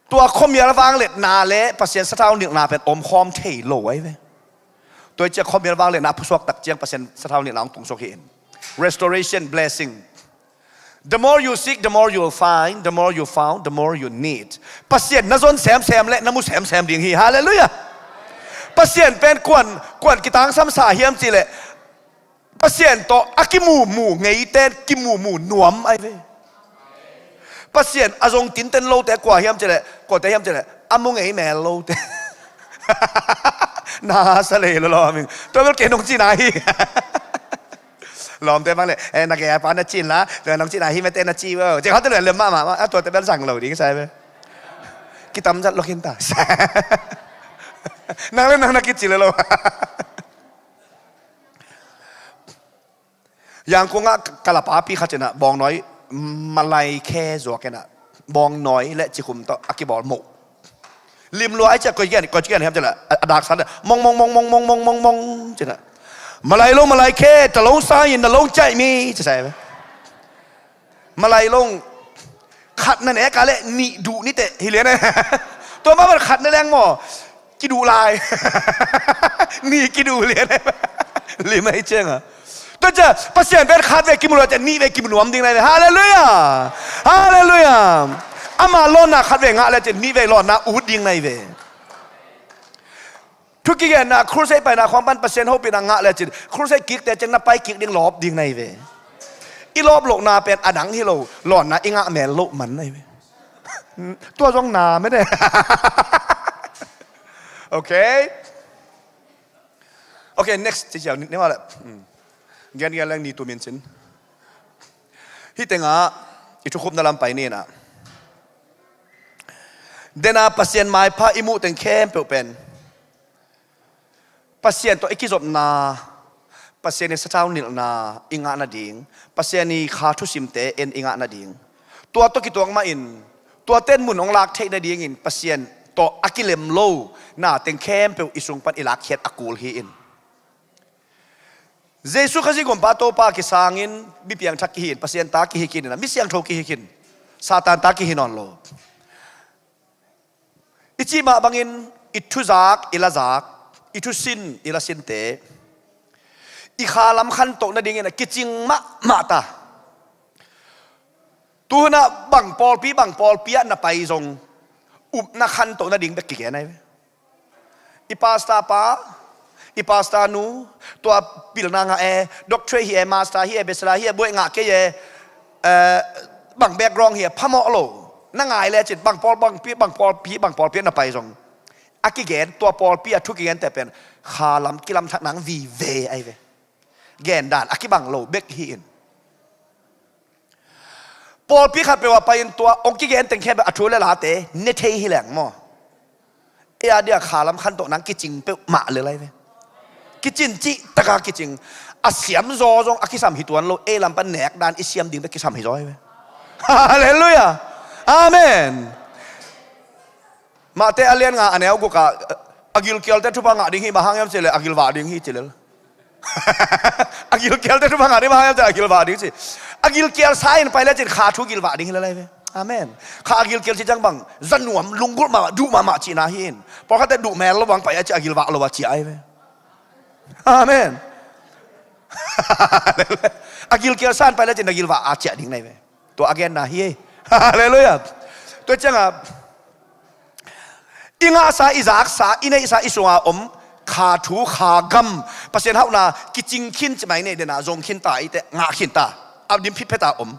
Tua khuamial vangliatna le Pasian sathau nilhna pen omkhawm thei lo ai ve. Tua i ciah khuamial vangliatna a pusuak tak ciang Pasian sathau nilhna hong tungsuk hi in. Restoration, blessing. The more you seek, the more you will find. The more you found, the more you need. Pasian na zon semsem le na mu semsem ding hi. Halleluiah. Pasian pen kuan, kuan kitangsam sa hiam cih leh, Pasian tawh a kimumu ngeite in kimumu nuam ai ve. Pasian a zong tinten lote kua hiam cih leh, kuate hiam cih leh, a mu ngei mel lote. Na sa lei lo lawm ing. Tua bel kei nong cihna hi. Lawmte bang le, eh, na gei a pa na cih la, tua nong cihna hi mete na cih vo. Cih khawng te le lem mahmah, a tuate bel zang lo ding sa ai ve. Kitam zat lo khin ta. Nang le nang na kicih le lo. Yangkung ah ka lapa pi khat in ah bawngnawi, malai khe zuak in ah, bawngnawi le cikhum tawh a kibawl moh. Lim lua ai ciah koi kian, koi kian hiam cih leh, a, a daksan mong mong mong mong ci in ah, "Malai lo, malai khe, ta lo sa in na lo ciah mi," ci sa ai ve. Malai lo khat na nek a leh nih duh ni teh hi lian e. Tua mah bang khat na leng maw, I duh lai. Nih kiduh lian. Lim ahi cianga. Tua ciah Pasian pen khat vei kimu lo ciah nih vei kimu nuam ding nai ve. Halleluiah. Halleluiah. Ama lawnna khat vei ngah le ciah nih vei lawnna ut ding nai ve. Thu kigenna crusade paina khawng pan Pasian hopihna ngah le ciah crusade kikte ciang na pai kik ding lawp ding nai ve. I lawp lohna pen a dang hi lo, lawnna i ngah mel loh man nai ve. Tua zong na mene. Okay. Okay, next ci ciau ni ma le. Gen gen leng ni tu min cin. Hi tenga i thukhupna lam pai ni na. Dena Pasian maipha i muh teng khempeuh pen Pasian tawh i kizopna, Pasian i sathau nilhna i ngah nading, Pasian i kha thusimte en i ngah nading, tua tawh kituak mahin tuate in mun hong lak theih nadingin Pasian tawh a kilem lo na teng khempeuh i sung pan i lakkhiat a kul hi in. Jesu Khazih gumpa Topa kisangin mi piangthak kihi in, Pasian ta kihi khin in, mi siangtho kihi khin, Satan ta kihi nawn lo. I cih mah bangin i thuzak i lazak, i thusin i lasinte, i khalam khantoh nadingin a kicing mahmah ta. Tuhunah bang pawlpi bang pawlpi ah na pai zong upna khantoh nading bek kigen ahi ve. I pastor pa, i pastor nu, tua pilna ngah e, doctorate hi e, master hi e, bachelor hi e, buaih ngah kei e, eh, bang background hi e, phamawh lo. Na ngai le cin bang pawl bang pi bang pawl pi bang pawl pi na pai zong a kigen, tua pawl pi a thu kigente pen khalam kilam thak nang vive ahi ve. Gen dan a kibang lo bek hi in. Pawlpi khat peuh a pai in tua hong kigen teng khempeuh a thu le late ne thei hi leng maw? Ei a dia khalam khantoh nang kicing peuhmah le lai ve. Kicin cih taka kicing. A siam zaw zong a kisam hi tuan lo, ei lam pan nek dan i siam ding bek kisam hi zaw hi ve. Halleluiah. Amen. Mate a lian nga a neu guk ah a gilkialte thupha ngah ding hi, bang hang hiam cileh a gilvah ding hi cilel. A gilkialte thupha ngah ding, bang hang hiam cileh a gilvah ding ci. A gilkial sa in pai le cin kha thu gilvah ding hi le lai ve. Amen. Kha a gilkial ci ciang bang za nuam, lunggulh mahmah, duh mahmah cihna hi in. Pawlkhatte duh mel lo bang pai a ci a gilvah lo a ci ai ve. Amen. A gilkial sa in pai le cin a gilvah a ciah ding nai ve. Tua a genna hi. Halleluiah. Tua cianga i ngahsa, i zaksa, i neihsa, i sunga om kha thu, kha gam, Pasian hauhna kicing khin ci mai nei dena zong khin ta, i te ngah khin ta. A dim phitphet a om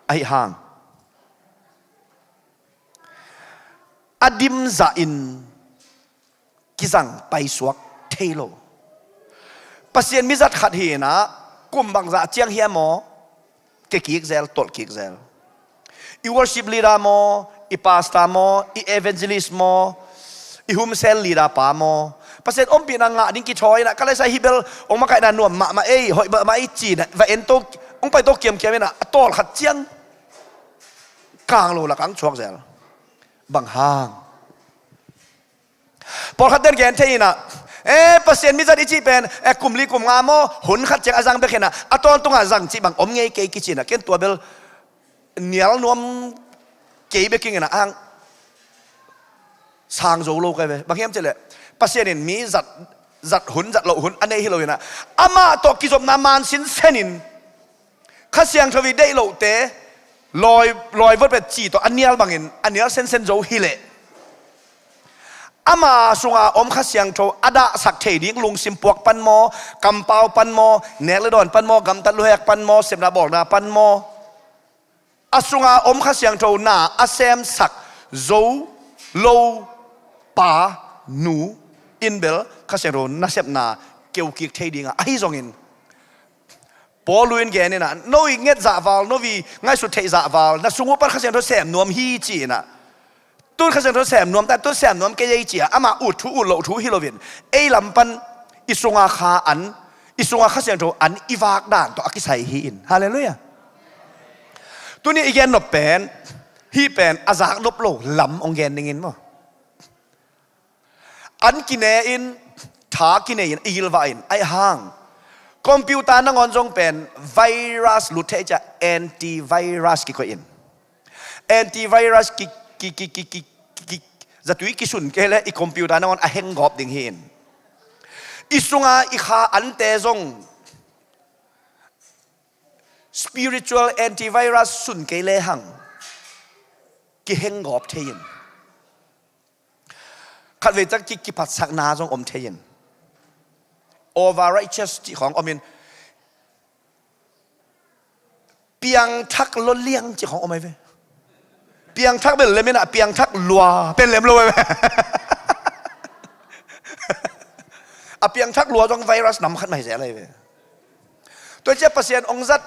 ahi hang a dim zahin kizang paisuak thei lo. Pasian mizat khat hi inah kum bangzah ciang hiam maw, ke kik zel, tolh kik zel. I worship leader maw, i pastor maw, i evangelist maw, i home cell leader pa maw, Pasian ompihna ngah ding kithawi inah ka laisa hi bel hong makaihna nuam mahmah ei, hoih mahmah ei ci inah va en to, hong pai to kiamkiam inah a tawlkhat ciang kang lo lak ang chuak zel. Bang hang? Pawlkhat ten gen thei inah, eh, Pasian mizat i cih pen, eh, kum li kum nga maw, hun khat ciang a zang bek hinah a tawntungah zang cih bang om ngei kei kici inah ken tua bel nial nuam kei bek ing inah ang sang zo lo kai ve. Bang hiam cileh Pasian in mi zat, zat hun, zat loh hun a nei hi lo inah amah tawh kizopna man sinsen in Kha Siangtho i deih lohte lawi, lawi vot pet ci tawh a nial bangin a nial sensen zo hileh ama sunga om Kha Siangtho a dahsak thei ding lungsim puak pan maw, kampau pan maw, nek le dawn pan maw, gamtat luhek pan maw, sepna bawlna pan maw, a sunga om Kha Siangtho na a semsak zo lo pa, nu in bel Kha Siangtho nasepna keukik thei dinga ahi zongin Paul in gen inah, no i nget zahval, no i ngaihsut theih zahval, na sung uh pan Kha Siangtho sem nuam hi ci inah. Tun Kha Siangtho sem nuam ta, tun sem nuam kei ei ci a, amah ut thu ut loh thu hi loin ei lam pan i sunga kha an, i sunga Kha Siangtho an i vak dan tawh a kisai hi in. Halleluiah. Tuni i gen nop pen hih pen a zak nop lo lam hong gen dingin maw? An kine in, tha kine in, i gilvah in, ahi hang computer nangawn zong pen virus lut thei ciah antivirus kikoih in. Antivirus ki, ki, ki, ki, ki, ki, Zatui kisun kei le i computer nangawn a heng gawp ding hi in. I sunga i kha ante zong spiritual antivirus sun kei le hang kiheng gawp thei in. Khatvei tak ki, kiphatsakna zong om thei in. Over righteous cih khawng om in. Piangthak lua liang cih khawng om ai ve. Piangthak bel lem in a, piangthak lua pen lem lo ai ve. A piangthak lua zong virus nam khat mah hi zel ai ve. Tua ciah Pasian ong zat,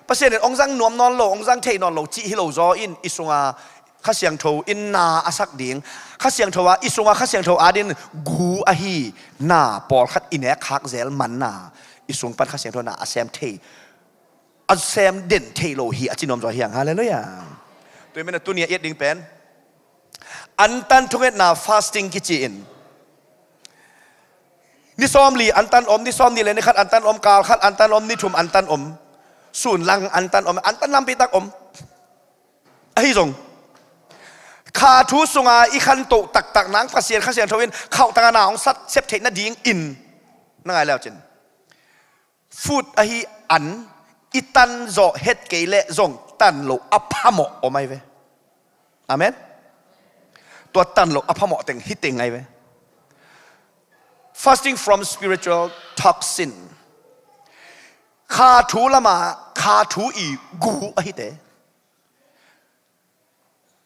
Pasian in ong zang nuam nawn lo, ong zang thei nawn lo cih hi lo zaw in, i sunga Kha Siangtho in na a sak ding. Kha Siangtho a, i sunga Kha Siangtho adin gu ahi na pawlkhat i nek khak zel man na, i sung pan Kha Siangtho na a sem thei, a sem den thei lo hi a ci nuam zaw hiang. Halleluiah. Tua i men a tuni a i et ding pen antan thungetna fasting kici in. Ni sawmli antan om, ni sawmnih le ni khat antan om, kal khat antan om, ni thum antan om, sun lang antan om, antan lampi tak om. Ahi zong kha thu sunga i khantoh taktak nang Pasian Kha Siangtho in khauhtang a na hong sat sep theih nading in na ngai leu cin. Food ahi an i tan zawh het kei leh zong tan loh a phamawh om ai ve. Amen. Tua tan loh a phamawh teng hi teng ai ve. Fasting from spiritual toxin. Kha thu lama kha thu i gu ahi te.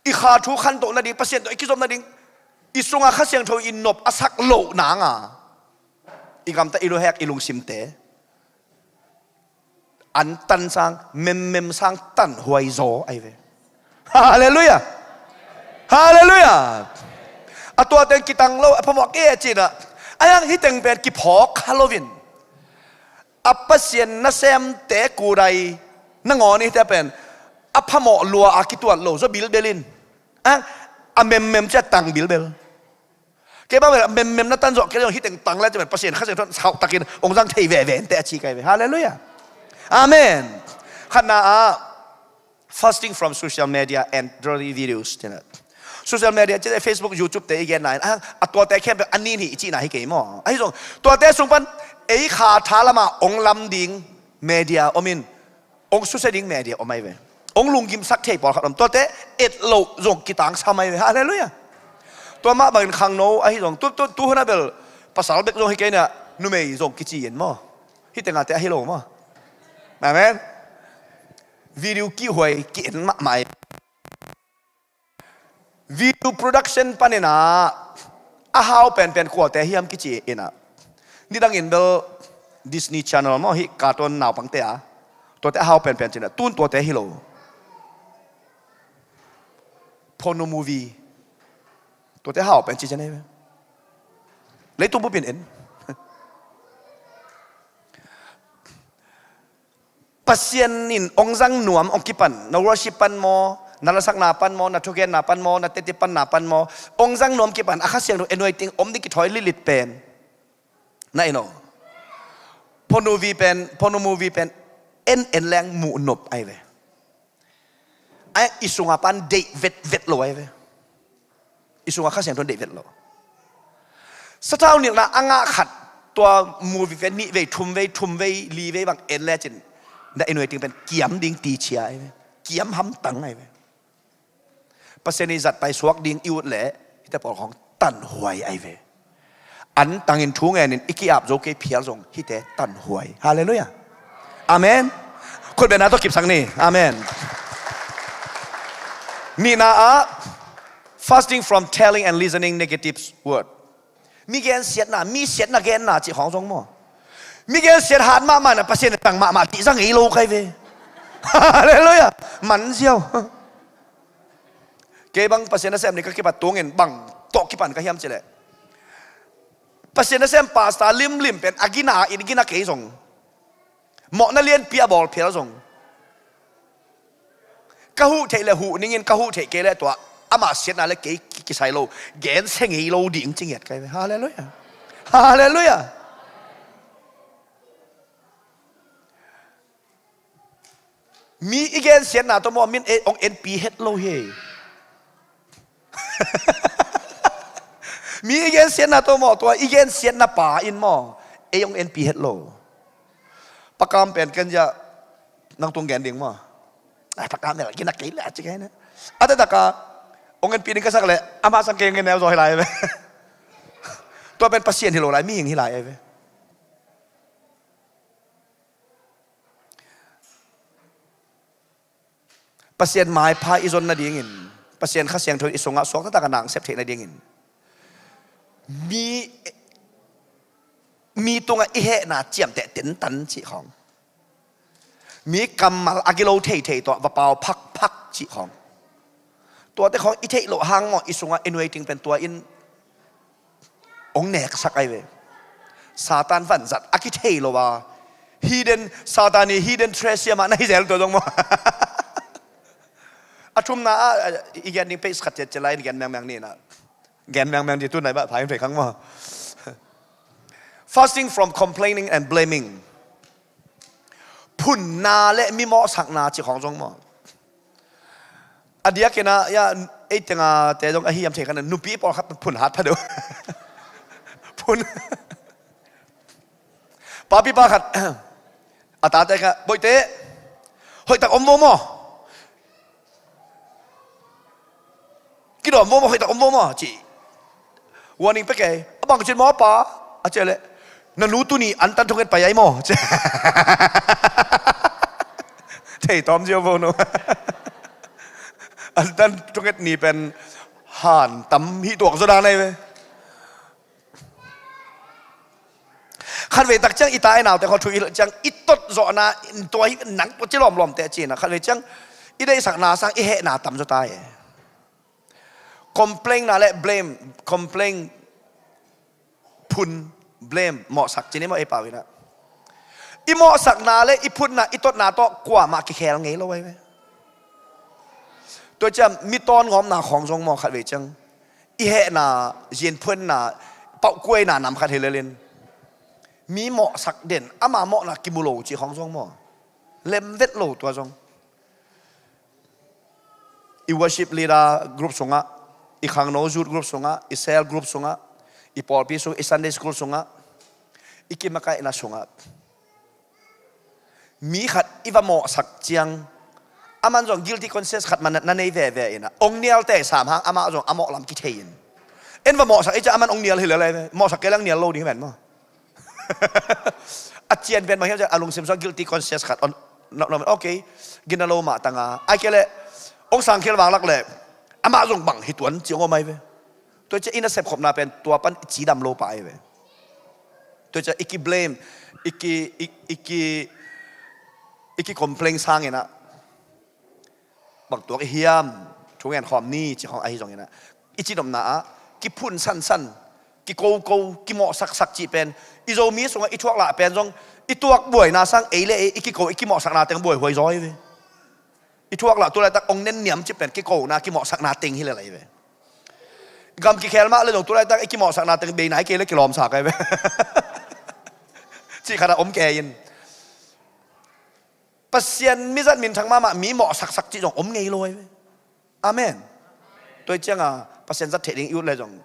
I kha thu khantoh nading, Pasian tawh i kizop nading, i sunga Kha Siangtho i nop a sak loh nanga i gamta, i luhek, i lungsimte antan sang, memmem sang tanhuai zaw ai ve. Halleluiah. Halleluiah. A tua teng kitang lo a phamawh kei a cina. Ai ang hi teng pen kiphawk kha loin a Pasian nasemte kudai nangawn i hite pen a phamawh lua a kituat lo zaw bilbel in. A, a memmem cia tang bilbel. Kei bang memmem na tan zawh kei le zong hi teng tang le cia pen Pasian Kha Siangtho khauhtakin ong zang thei veve ente a ci kai ve. Halleluiah. Amen. Khatna ah fasting from social media and dirty videos tina. Social media, ci Facebook, YouTube te i genna in, a, a tuate khempeuh a nin hi i cihna hi kei maw? Ahi zong tuate sung pan ei kha tha lama ong lam ding media om in, ong susia ding media om ai ve. Ong lunggimsak thei pawlkhat om. Tuate et loh zong kitangsam ai ve. Halleluiah. Tua mah bangin khangno ahi zong tu, tu, tu hun a bel pasal bek zong hi kei nia, numei zong kici in maw? Hi tengate ahi lo maw? Amen. Video kihhuai ki-en mahmah ai. Video production panin ah a hau penpen kuate hiam kici in ah, nidangin bel Disney Channel maw, hih cartoon naupangte a, tuate a hau penpen cin ah, tun tuate hi lo. Porno movie. Tuate a hau pen ci cian ei ve. Leitung bupin en. Pasian in ong zang nuam ong kipan, na worship pan maw, na lasakna pan maw, na thugenna pan maw, na teti panna pan maw, ong zang nuam kipan a Kha Siangtho anointing om ding kithawi lilit pen. Na ino. Porno movie pen, porno movie pen en en leng muh nop ai ve. Ai i sunga pan deih vetvet lo ai ve. I sunga Kha Siangtho in deih vet lo. Sathau nilhna a ngah khat, tua movie pen nih vei, thum vei, thum vei, li vei bang en lecin na anointing pen kiam ding ti cia ai ve. Kiam hamtang ai ve. Pasian i zat paisuak ding i ut leh hite pawl khawng tanhuai ai ve. Antangin thu ngenin i ki-ap zo kei phial zong hite tanhuai. Halleluiah. Amen. Khutbetna tawh kipsak ni. Amen. Nihna ah fasting from telling and listening negative word. Mi gensiatna, mi siatna genna cih khawng zong maw? Mi gensiat hat mahmah na Pasian tang mahmah cih za ngei lo kai ve. Halleluiah. Man ziau. Kei bang Pasian nasem ni ka kipat tungin bang tawh kipan ka hiam cileh, Pasian nasem pastor limlim pen a gina in gina kei zong, mawhna lianpi a bawl phial zong, ka huh theih le huh ningin ka huh theih kei le tua amah siatna le kei ki-, kisai lo, gensia ngei lo ding ci ngiat kai ve. Halleluiah. Halleluiah. Mi i gensiatna tawh maw, min ei ong enpi het lo hi. Mi i gensiatna tawh maw, tua i gensiatna pa in maw, ei hong enpi het lo. Pakam pen ken zia nang tung gen ding maw? Ai, pakam el kinak kei le a ci kei na. A taktak a hong enpi ding ka sak le ama sang kei ngen neu zaw hi lai ve. Tua pen Pasian hi lo lai, mihing hi lai ai ve. Pasian maipha i zon nadingin, Pasian Kha Siangtho i sungah suak taktak a nang sep theih nadingin, mi, mi tungah i hehna ciamteh tentan cih khawng, mi kammal a gilo theithei tawh va pau phakphak cih khawng, tuate khawng i theih loh hang maw, i sungah i nuai ting pen tua in hong neksak ai ve. Satan vanzat a kithei lo a, hidden, Satan i hidden treasure mah na hi zel tua zong maw? A thumna ah, i gen ding page khat ciat ci lai in gen mengmeng ni na. Gen mengmeng di tu nai bah pha in phei khang maw? Fasting from complaining and blaming. Phunna le mi mawhsakna ci khawng zong maw? A diakin ah, ya, ei tenga te zong a hiam thei khan, nupi pawlkhat phun hat pha deuh. Phun. Papi pa khat, a tate kha, "Boite, hoihtak om vo maw? Kidawm vo maw, hoihtak om vo maw?" ci. Warning pia kei, "A bang cin maw pa?" a ci leh, "Na nu tuni antan thunget pai ai maw?" ci. Thei tawm ziau vo no. Antan thunget ni pen han tam hi tuak zaw dan ai ve. Khatvei tak ciang i ta i naute khaw thu i hilh ciang i tot zawhna in tua hi nang tua ci lawmlawm te ci na. Khatvei ciang i deihsakna sang i hehna tam zaw ta e. Complain na le blame, complain, phun, blame, mawhsak ci ni maw ei pau in ah. I mawhsakna le i phunna i totna tawh kuamah kikhel ngei lo ai ve. Tua ciang mi tawn ngawmna khawng zong maw khatvei ciang i hehna, zinphuanna, pauhkuaina nam khat hi lelin mi mawhsak den, ama mawhna kimu lo ci khawng zong maw, lem vet lo tua zong. I worship leader group sungah, i khangno youth group sungah, i cell group sungah, i pawlpi sung, i Sunday school sungah, i kimakaihna sungah mi khat i va mawhsak ciang, aman zong guilty conscience khat man na nei veve in ah, ong nial te sam hang amah zong a mawh lam kithei in. En va mawhsak i ciang aman ong nial hi lel ai ve. Mawhsak kei lang nial lo ding hi ven maw? A cian pen bang hiam ciang a lungsim sung guilty conscience khat on, no, no, okay, gina lo mah tanga ai kei leh ong sang khial vanglak leh amah zong bang hi tuan ci ong om ai ve. Tua ciang i nasep khopna pen tua pan i cidam lo pah ai ve. Tua ciang i ki blame, i ki, i, i ki, i ki complain sangin ah bang tuak i hiam, thu ngen khawm ni ci khawng ahi zongin ah, i cinopna ah kiphun sansan, kikoko, kimawhsaksak cih pen i Zomi sungah i thuak lah pen zong i tuak buaina sang ei le ei i kiko i kimawhsakna teng buaihuai zaw hi ve. I thuak lah tu laitak ong nenniam cih pen kikona kimawhsakna teng hi lel ai ve. Gam kikhel mah le zong tu laitak i kimawhsakna teng bei nai kei le kilawmsak ai ve. Cih khat a om kei in. Pasian mizat minthang mahmah mi mawhsaksak cih zong om ngei lo ai ve. Amen. Tua cianga Pasian zat theih ding i ut le zong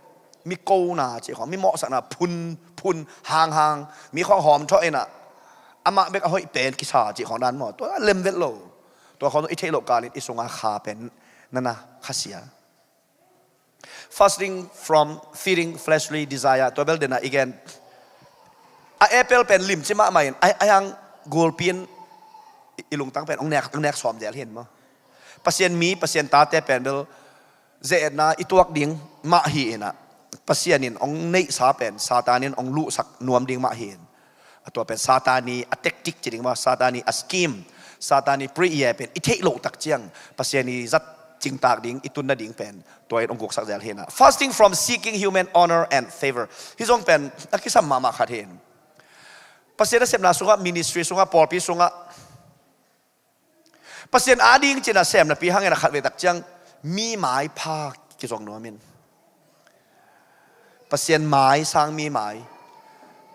mi kona cih khawng, mi mawhsakna phun, phun, hanghang, mi khawng hawm thawh inah amah bek a hoih pen kisa cih khawng dan maw, tua lem vet lo. Tua khawng i theih loh kalin i sunga kha pen nana khasia. Fasting from feeding fleshly desire. Tua bel dena i gen. A apple pen limci mahmah in, a, a hang gulpi in i, i lungtang pen ong nek, ong nek sawm zel hin maw. Pasian mi, Pasian tate pen bel ze-etna i tuak ding mah hi inah, Pasian in ong neihsa pen Satan in ong luhsak nuam ding mah hi in. A tua pen Satan i a tactic ci ding maw, Satan i a scheme, Satan i pre-ie pen i theih loh tak ciang Pasian i zat cingtak ding, i tun nading pen tua in ong guksak zel hi inah. Fasting from seeking human honor and favor. Hi zong pen a kisam mahmah khat hi in. Pasian a sepna sungah, ministry sungah, pawlpi sungah Pasian ading cina sem napi hangin a khatvei tak ciang mi maipha kizong nuam in. Pasian mai sang mi mai.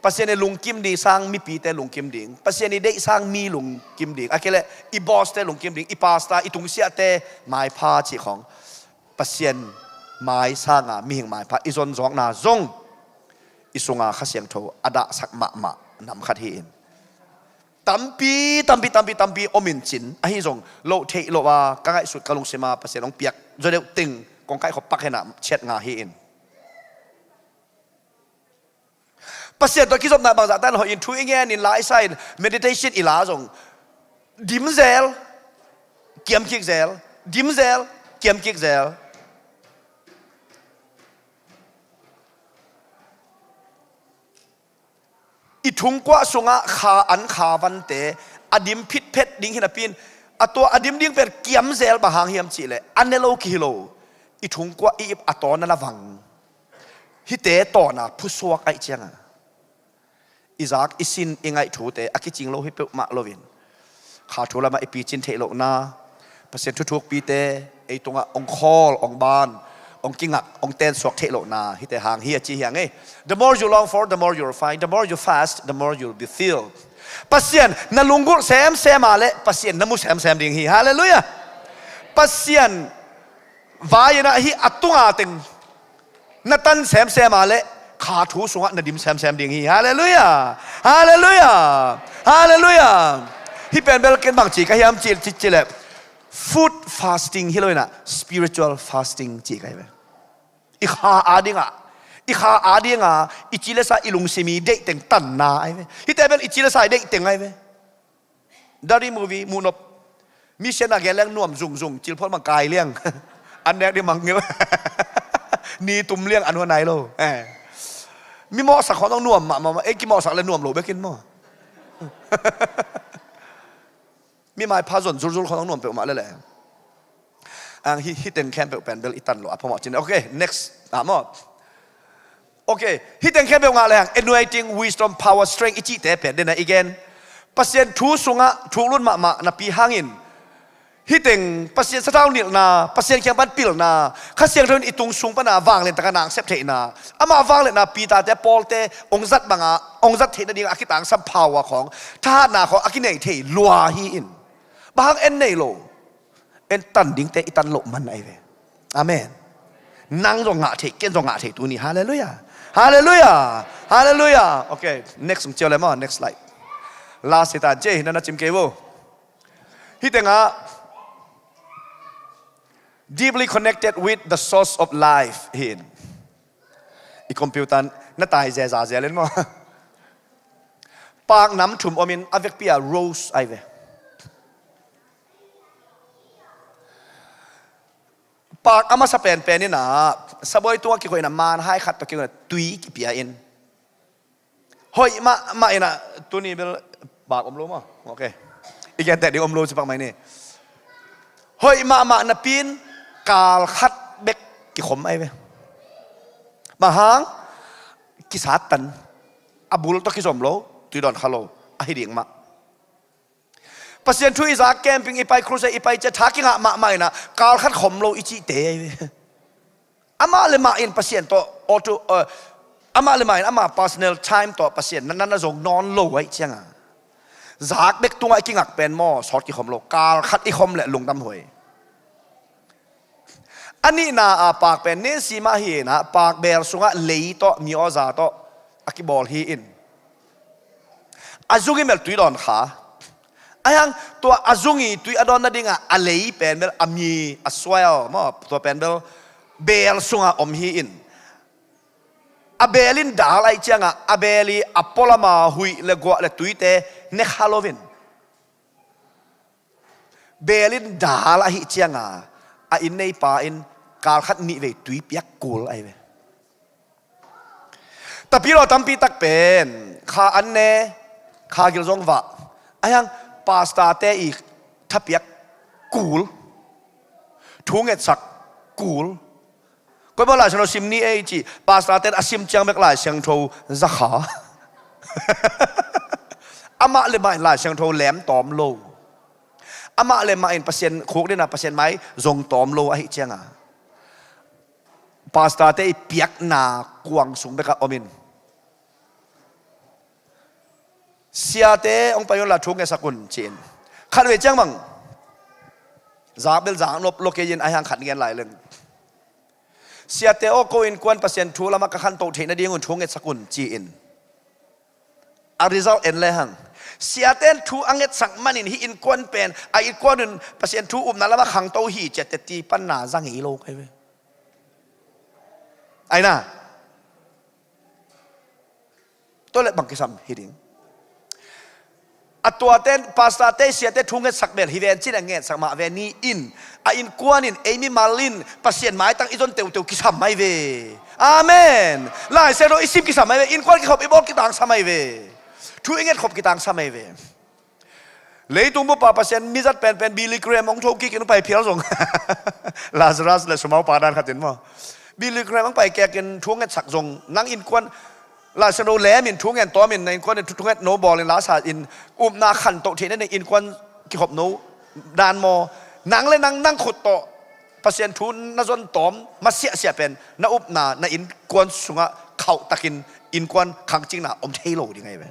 Pasian i lungkim ding sang mipite lungkim ding. Pasian i deih sang mi lungkim ding. A kei leh i boss te lungkim ding. I pastor, i tungsiahte maipha cih khawng. Pasian mai sanga mihing maipha i zonzawkna zong i sunga Kha Siangtho a dahsak mahmah nam khat hi in. Tampi, tampi, tampi, tampi om in cin, ahi zong loh theih loh a ka ngaihsut ka lungsima Pasian hong piak zaw deuh teng kong kaihkhop pak henah chiat nga hi in. Pasian tawh kizopna bangzah tan hoih in thu i ngen in, la i sa in, meditation i la zong, dim zel, kiam kik zel, dim zel, kiam kik zel. I thungkuah sungah kha an kha vante a dim phitphet ding hi napi in, a tua a dim ding pen kiam zel, bang hang hiam cihleh a ne lo kihi lo. I thungkuah i ip a tawn a na vang. Hihte tawna phusuak ahih cianga i zak i sin i ngaih thute a kicing lo hi peuhmah loin, kha thu lamah i picin theih lohna, Pasian thuthukpite ei tungah hong khawl, hong ban, hong kingak, hong tensuak theih lohna hihte hang hi a ci hi hang ei. The more you long for, the more you'll find. The more you fast, the more you'll be filled. Pasian na lunggulh semsem a leh Pasian na mu semsem ding hi. Halleluiah. Pasian vai-in ah hih a tunga teng na tan semsem a leh kha thu sungah na dim semsem ding hi. Halleluiah. Halleluiah. Halleluiah. Hih pen bel ken bang ci ka hiam ci, ci, ci leh, food fasting hi lo in ah, spiritual fasting ci ka hi ve. I kha a dingah, i kha a dingah i ci le sa, i lungsim i deih teng tanna ahi ve. Hihte bel i ci le sa i deih teng ahi ve. Dari movie muhnop. Mi siatna gen leng nuam zungzung, cilphual mang kai liang. An nek ding mangngilh. Ni tum liang an hua nai lo. Eh. Mi mawhsak khawng nuam mahmah, ei kimawhsak le nuam lo bekin maw. Mi maipha zon zulzul khawng nuam peuhmah lele. Ang hi, hih teng khempeuh pen bel i tan lo a phamawh cin. Okay, next. Ah, maw. Okay, hih teng khempeuh ngah lehang anointing, wisdom, power, strength i cihte pen dena i gen. Pasian thu sungah thuklut mahmah napi hangin, hih teng Pasian sathau nilhna, Pasian kiang pan pilna, Kha Siangtho in i tung sung pana vanglian taka nang sep theihna, amah vangliatna Peter-te, Paul-te hong zat banga hong zat theihna dingah a kitangsam power khawng, thahatna khawng a kinei thei lua hi in. Bang hang en nei lo? En tan dingte i tan loh man ahi ve. Amen. Nang zong ngah thei, ken zong ngah thei tuni. Halleluiah. Halleluiah. Halleluiah. Okay, next hong ciau le maw, next slide. Last hi tan, ci ei, na na cim kei vo. Hih tengah deeply connected with the source of life hi in. I computer na tai zeza zel in maw. Pak nam thum om in a vekpi-a rose ahi ve. Pak a masa penpen in ah, sabuai tungah kikoihna, manhai khat tawh kikoihna tui kipia in. Hoih mahmah in ah, tuni bel pak om lo maw? Okay. I genteh ding om lo ci pak mai ni. Hoih mahmah napi in kal khat bek kikhom ahi ve. Bang hang? Kisat tan. A bul tawh kizom lo, tui dawn kha lo. Ahi ding mah. Pasian thu i zak, camping i pai, crusade i pai, cia tha kingah mahmah in ah, kal khat khom lo i cihte ahi ve. Amah le mah in Pasian tawh, or to, uh, amah le mah in ama personal time tawh Pasian na, na, na zong nawn lo ahih cianga, zak bek tungah i kingak pen maw, sawt kikhom lo, kal khat i khom leh lungdam huai. A nihna a pak pen Nancy mah hi in ah, pak beel sungah lei tawh, mi awza tawh a kibawl hi in. A zung i mel tui dawn kha. Ahi hang tua a zung i tui a dawn nadingah a lei pen bel a mi, a soil maw, tua pen bel beel sungah om hi in. A beel in dal ahih ciangah a beel i a pualama huih le guah le tuite ne kha lo in. Beel in dal ahih cianga a inn neipa in kal khat nih vei tui piak kul ahi ve. Tapidaw tampi tak pen kha an ne, kha gil zong vah. Ahi hang pastor-te i thapiak kul, thu ngetsak kul. Koimah Lai Siangtho sim ni ei ci, pastor-te in a sim ciang bek Lai Siangtho za kha. Amah le mah in Lai Siangtho lem tawm lo. Amah le mah in Pasian khukdina, Pasian mai zong tawm lo ahih cianga, pastor-te i piakna kuang sung bekah om in. Siate hong pai unla thu ngetsak un ci-in. Khatvei ciang bang, zak bel zak nop lo kei in, ahi hang khat ngen lai leng. Siate aw, ko innkuan Pasian thu lamah ka khantoh theih nadingun thu ngetsak un, ci-in a result en lehang, siate in thu a ngetsak manin hih innkuan pen a innkuan un Pasian thu upna lamah khangto hi ci-a teti panna za ngei lo ka hi ve. Aina. Tua leh bang kisam hi ding? A tuate, pastorte, siate thu ngetsak bel hi ven cin a ngetsak mah ve ni in, a innkuan in, ei mimal in Pasian maitang i zon teuteu kisam mai ve. Amen. Lai Siangtho i sim kisam mai ve. Innkuan kikhop i bawl kitangsa mai ve. Thu i ngetkhop kitangsa mai ve. Leitung bup a Pasian mizat penpen Billy Graham hong tho kikin hong pai phial zong, Lazarus le sumau pa dan khatin maw, Billy Graham hong pai kekin thu ngetsak zong, nang innkuan Lai Siangtho lemin thu ngen tawmin na innkuan in thu, thu nget no bawlin lasa in upna khantoh theih nading innkuan kikhop no dan maw, nang le nang, nang khut tawh Pasian thu na zon tawm masiahsiah pen na upna, na innkuan sungah khauhtakin innkuan khangcingna om thei lo ding ahi ve.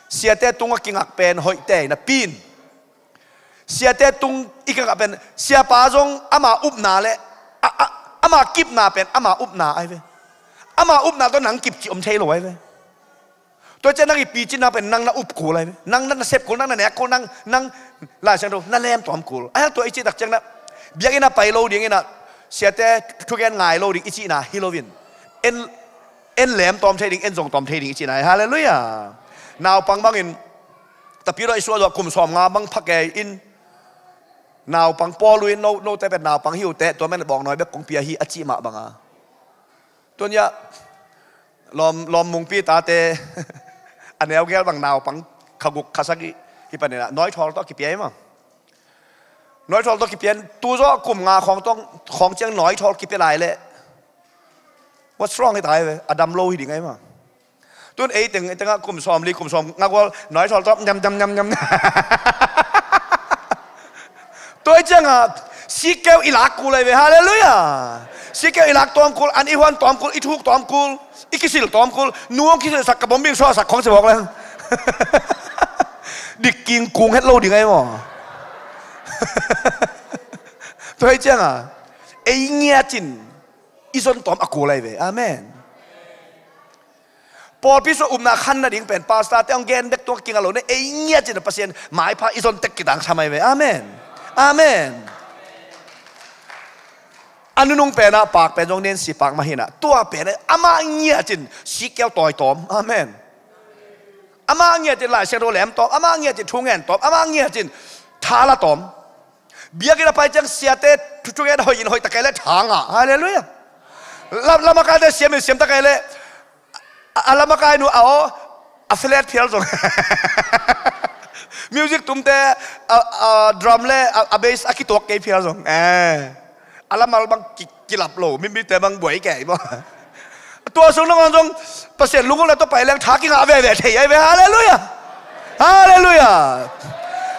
Siate tungah kingak pen hoihte napi in, siate tung i kingak pen siapa zong ama upna le a, a, ama kipna pen ama upna ahi ve. Ama upna tawh nang kip cih om thei lo ahi ve. Tua ciang nang i picinna pen nang na up kul ahi ve. Nang na, na sep kul, nang na nek kul, nang, nang Lai Siangtho na lem tawm kul. Ahi hang tua i cih tak ciang na biakinn a pai lo ding in a, siate thugen ngai lo ding i cihna hi loin, en, en lem tawm thei ding, en zong tawm thei ding i cihna hi. Halleluiah. Naupang bangin tapidaw i suah zawh kum sawmnga bang phakei in, naupang pawl uh in, no, note pen naupang hi uh teh, tua men bawngnawi bek kong pia hi a cih mah banga. Tun ya, lawm, lawm mungpi tate a neugel bang naupang kha guk kha sagih hi panin a nawithawl tawh kipia hi maw. Nawithawl tawh kipia in, tu zawh kum nga khawng tawh, khawng ciang nawithawl kipia lai leh, what's wrong hi ta hi ve, a dam lo hi ding ahi maw. Tun ei teng, ei tengah kum sawmli, kum sawmnga gual nawithawl tawh nyam, nyam, nyam, nyam. Tua hi ciangah sikkeu i lak kul ahi ve. Halleluiah. Sikkeu i lak tawm kul, an i huan tawm kul, i thuk tawm kul, i kisil tawm kul. Nu hong kisilsak, ka bombing suahsak khong ci bawk leng. Dik king kung het lo ding ahi maw. Tua hi ciangah ei ngiat in i zon tawm a kul ahi ve. Amen. Pawlpi sung upna khan nading pen pastorte hong gen bek tungah kinga lo ne, ei ngiat in a Pasian maipha i zon tek kitangsa mai ve. Amen. Amen. A nunung penah pak pen zong Nancy Park mah hi in a, tua penah amah ngiat in sikkeu tawi tawm. Amen. Amah ngiat in Lai Siangtho lem tawm, amah ngiat in thu ngen tawm, amah ngiat in tha la tawm. Biakinn a pai ciang siate thu, thu ngen hoih in hoih ta kei leh tha ngah. Halleluiah. Lam, lamakaite siam in siam ta kei leh a, a lamakainu a aw, a flat phial zong. Music tumte a, a drum le a, a bass a kituak kei phial zong. Eh. A lamal bang ki, kilap lo, mimite bang buai kei maw. Tua sung nangawn zong Pasian lunggulh na tua pai leng tha kingah veve thei ahi ve. Halleluiah. Halleluiah.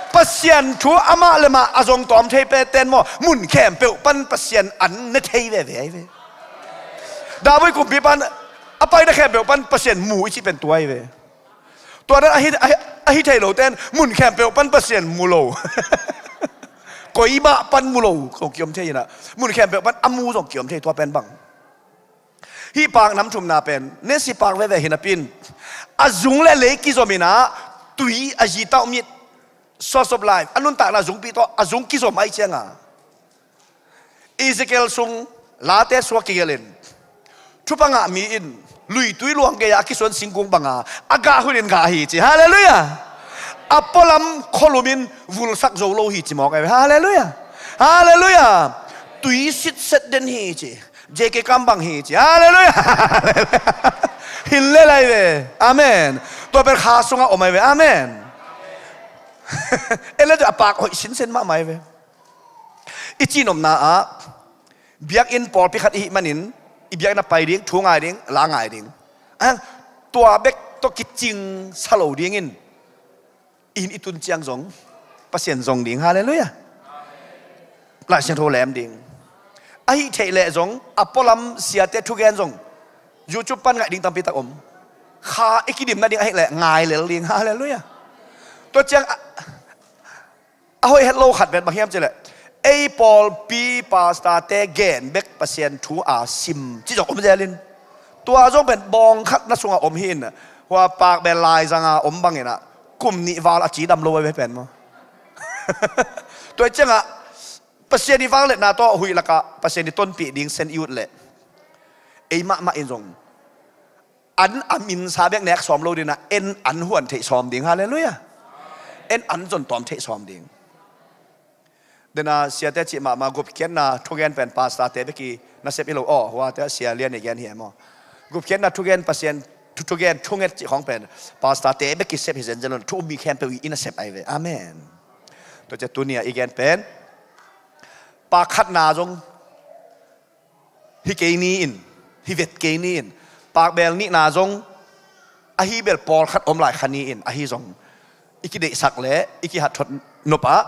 Pasian thu amah le mah a zong tawm thei peten maw, mun khempeuh pan Pasian an ne thei veve ahi ve. David kumpi pan a paina khempeuh pan Pasian mu i cih pen tua ahi ve. Tua dan ahi, ahi, ahi thei lote in mun khempeuh pan Pasian mu lo. Koimah pan mu lo zong kiom thei in a, mun khempeuh pan a mu zong kiom thei, tua pen bang. Hih pak nam thumna pen Nancy Park veve hi napi in, a zung le lei kizom in a, tui a zi tauh mit, source of life, a nuntakna zungpi tawh a zung kizom ahih ciangin, Ezekiel sung, Late sung a kigelh in, thupha ngah mi in luitui luang gei-a a kisuan singkung banga a gah hunin gah hi ci. Halleluiah. A pualam khualum in vulsak zo lo hi ci mawk ahi ve. Halleluiah. Halleluiah. Tui sitset den hi ci. J K kam bang hi ci. Halleluiah. Halleluiah. Hin le lai ve. Amen. Tua pen kha sungah om ahi ve. Amen. En le a pak hoih sinsen mahmah ahi ve. I cihnopna ah biakinn pawlpi khat i hih manin, i biakinn a pai ding, thu ngai ding, la ngai ding. Ahi hang tua bek tawh kicing sa lo dingin, i inn i tun ciang zong Pasian zong ding. Halleluiah. Lai Siangtho lem ding. Ahih theih leh zong a pualam siate thugen zong YouTube pan ngaih ding tampi tak om. Kha i kidim nading ahih leh ngai lel ding. Halleluiah. Tua ciang a, a hoih het lo khat vet bang hiam cih leh, Ei pawlpi pastor-te gen bek Pasian thu a sim ci zong om zelin, tua zong pen bawng khat na sungah om hi in, hua pakbel laizanga om bangin ah kum nih val a cidam lo a ve pen maw? Tua ciangah Pasian i vangliatna tawh huih lakah Pasian i tonpih ding sen i ut leh ei mahmah in zong an a minsa bek nek sawm lo dinah en an huan theih sawm ding. Halleluiah. En an zon tawm theih sawm ding. Dena siate cih mahmah gupkhiatna thugen pen pastor-te beki nasep hi lo aw, huate sia lian i gen hi e maw? Gupkhiatna thugen Pasian thu, thugen thunget cih khawng pen pastor-te beki sep hi zenzen lo, thu ummi khempeuh i nasep ahi ve. Amen. Tua cia tunia i gen pen pakhatna zong hi kei ni in, hi vet kei ni in, pakbel nihna zong ahi bel pawlkhat om lai kha ni in, ahi zong i kideihsak le i kihatthot nopah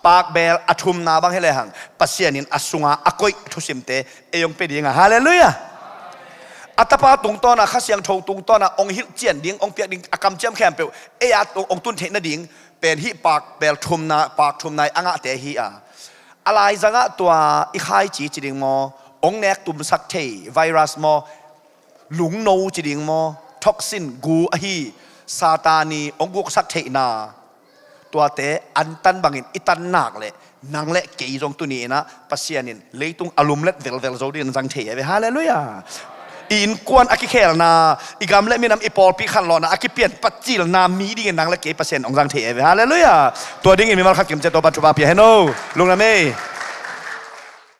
pakbel a thumna bang hi lehang Pasian in a sunga a koih thusimte ei hong pia dinga. Halleluiah. A tapa tungtawna, Kha Siangtho tungtawna hong hilh cian ding, hong piak ding a kamciam khempeuh ei a hong tun theih nading pen hih pakbel thumna, pak thumna i a ngahte hi a. A laizangah tua i khaici ci ding maw, hong nek tumsak thei virus maw, lungno ci ding maw, toxin gu ahi Satan i hong guksak theihna, tuate an tan bangin i tan nak leh nang le kei zong tuni inah Pasian in leitung a lumlet velvel zo dingin zang thei a ve. Halleluiah. I innkuan a kikhelna, i gam le minam, i pawlpi khanlawhna a kipian pacilna mi dingin nang le kei Pasian hong zang thei a ve. Halleluiah. Tua dingin mimal khat kimcia Topa thupha pia hen o. Lungdam ei.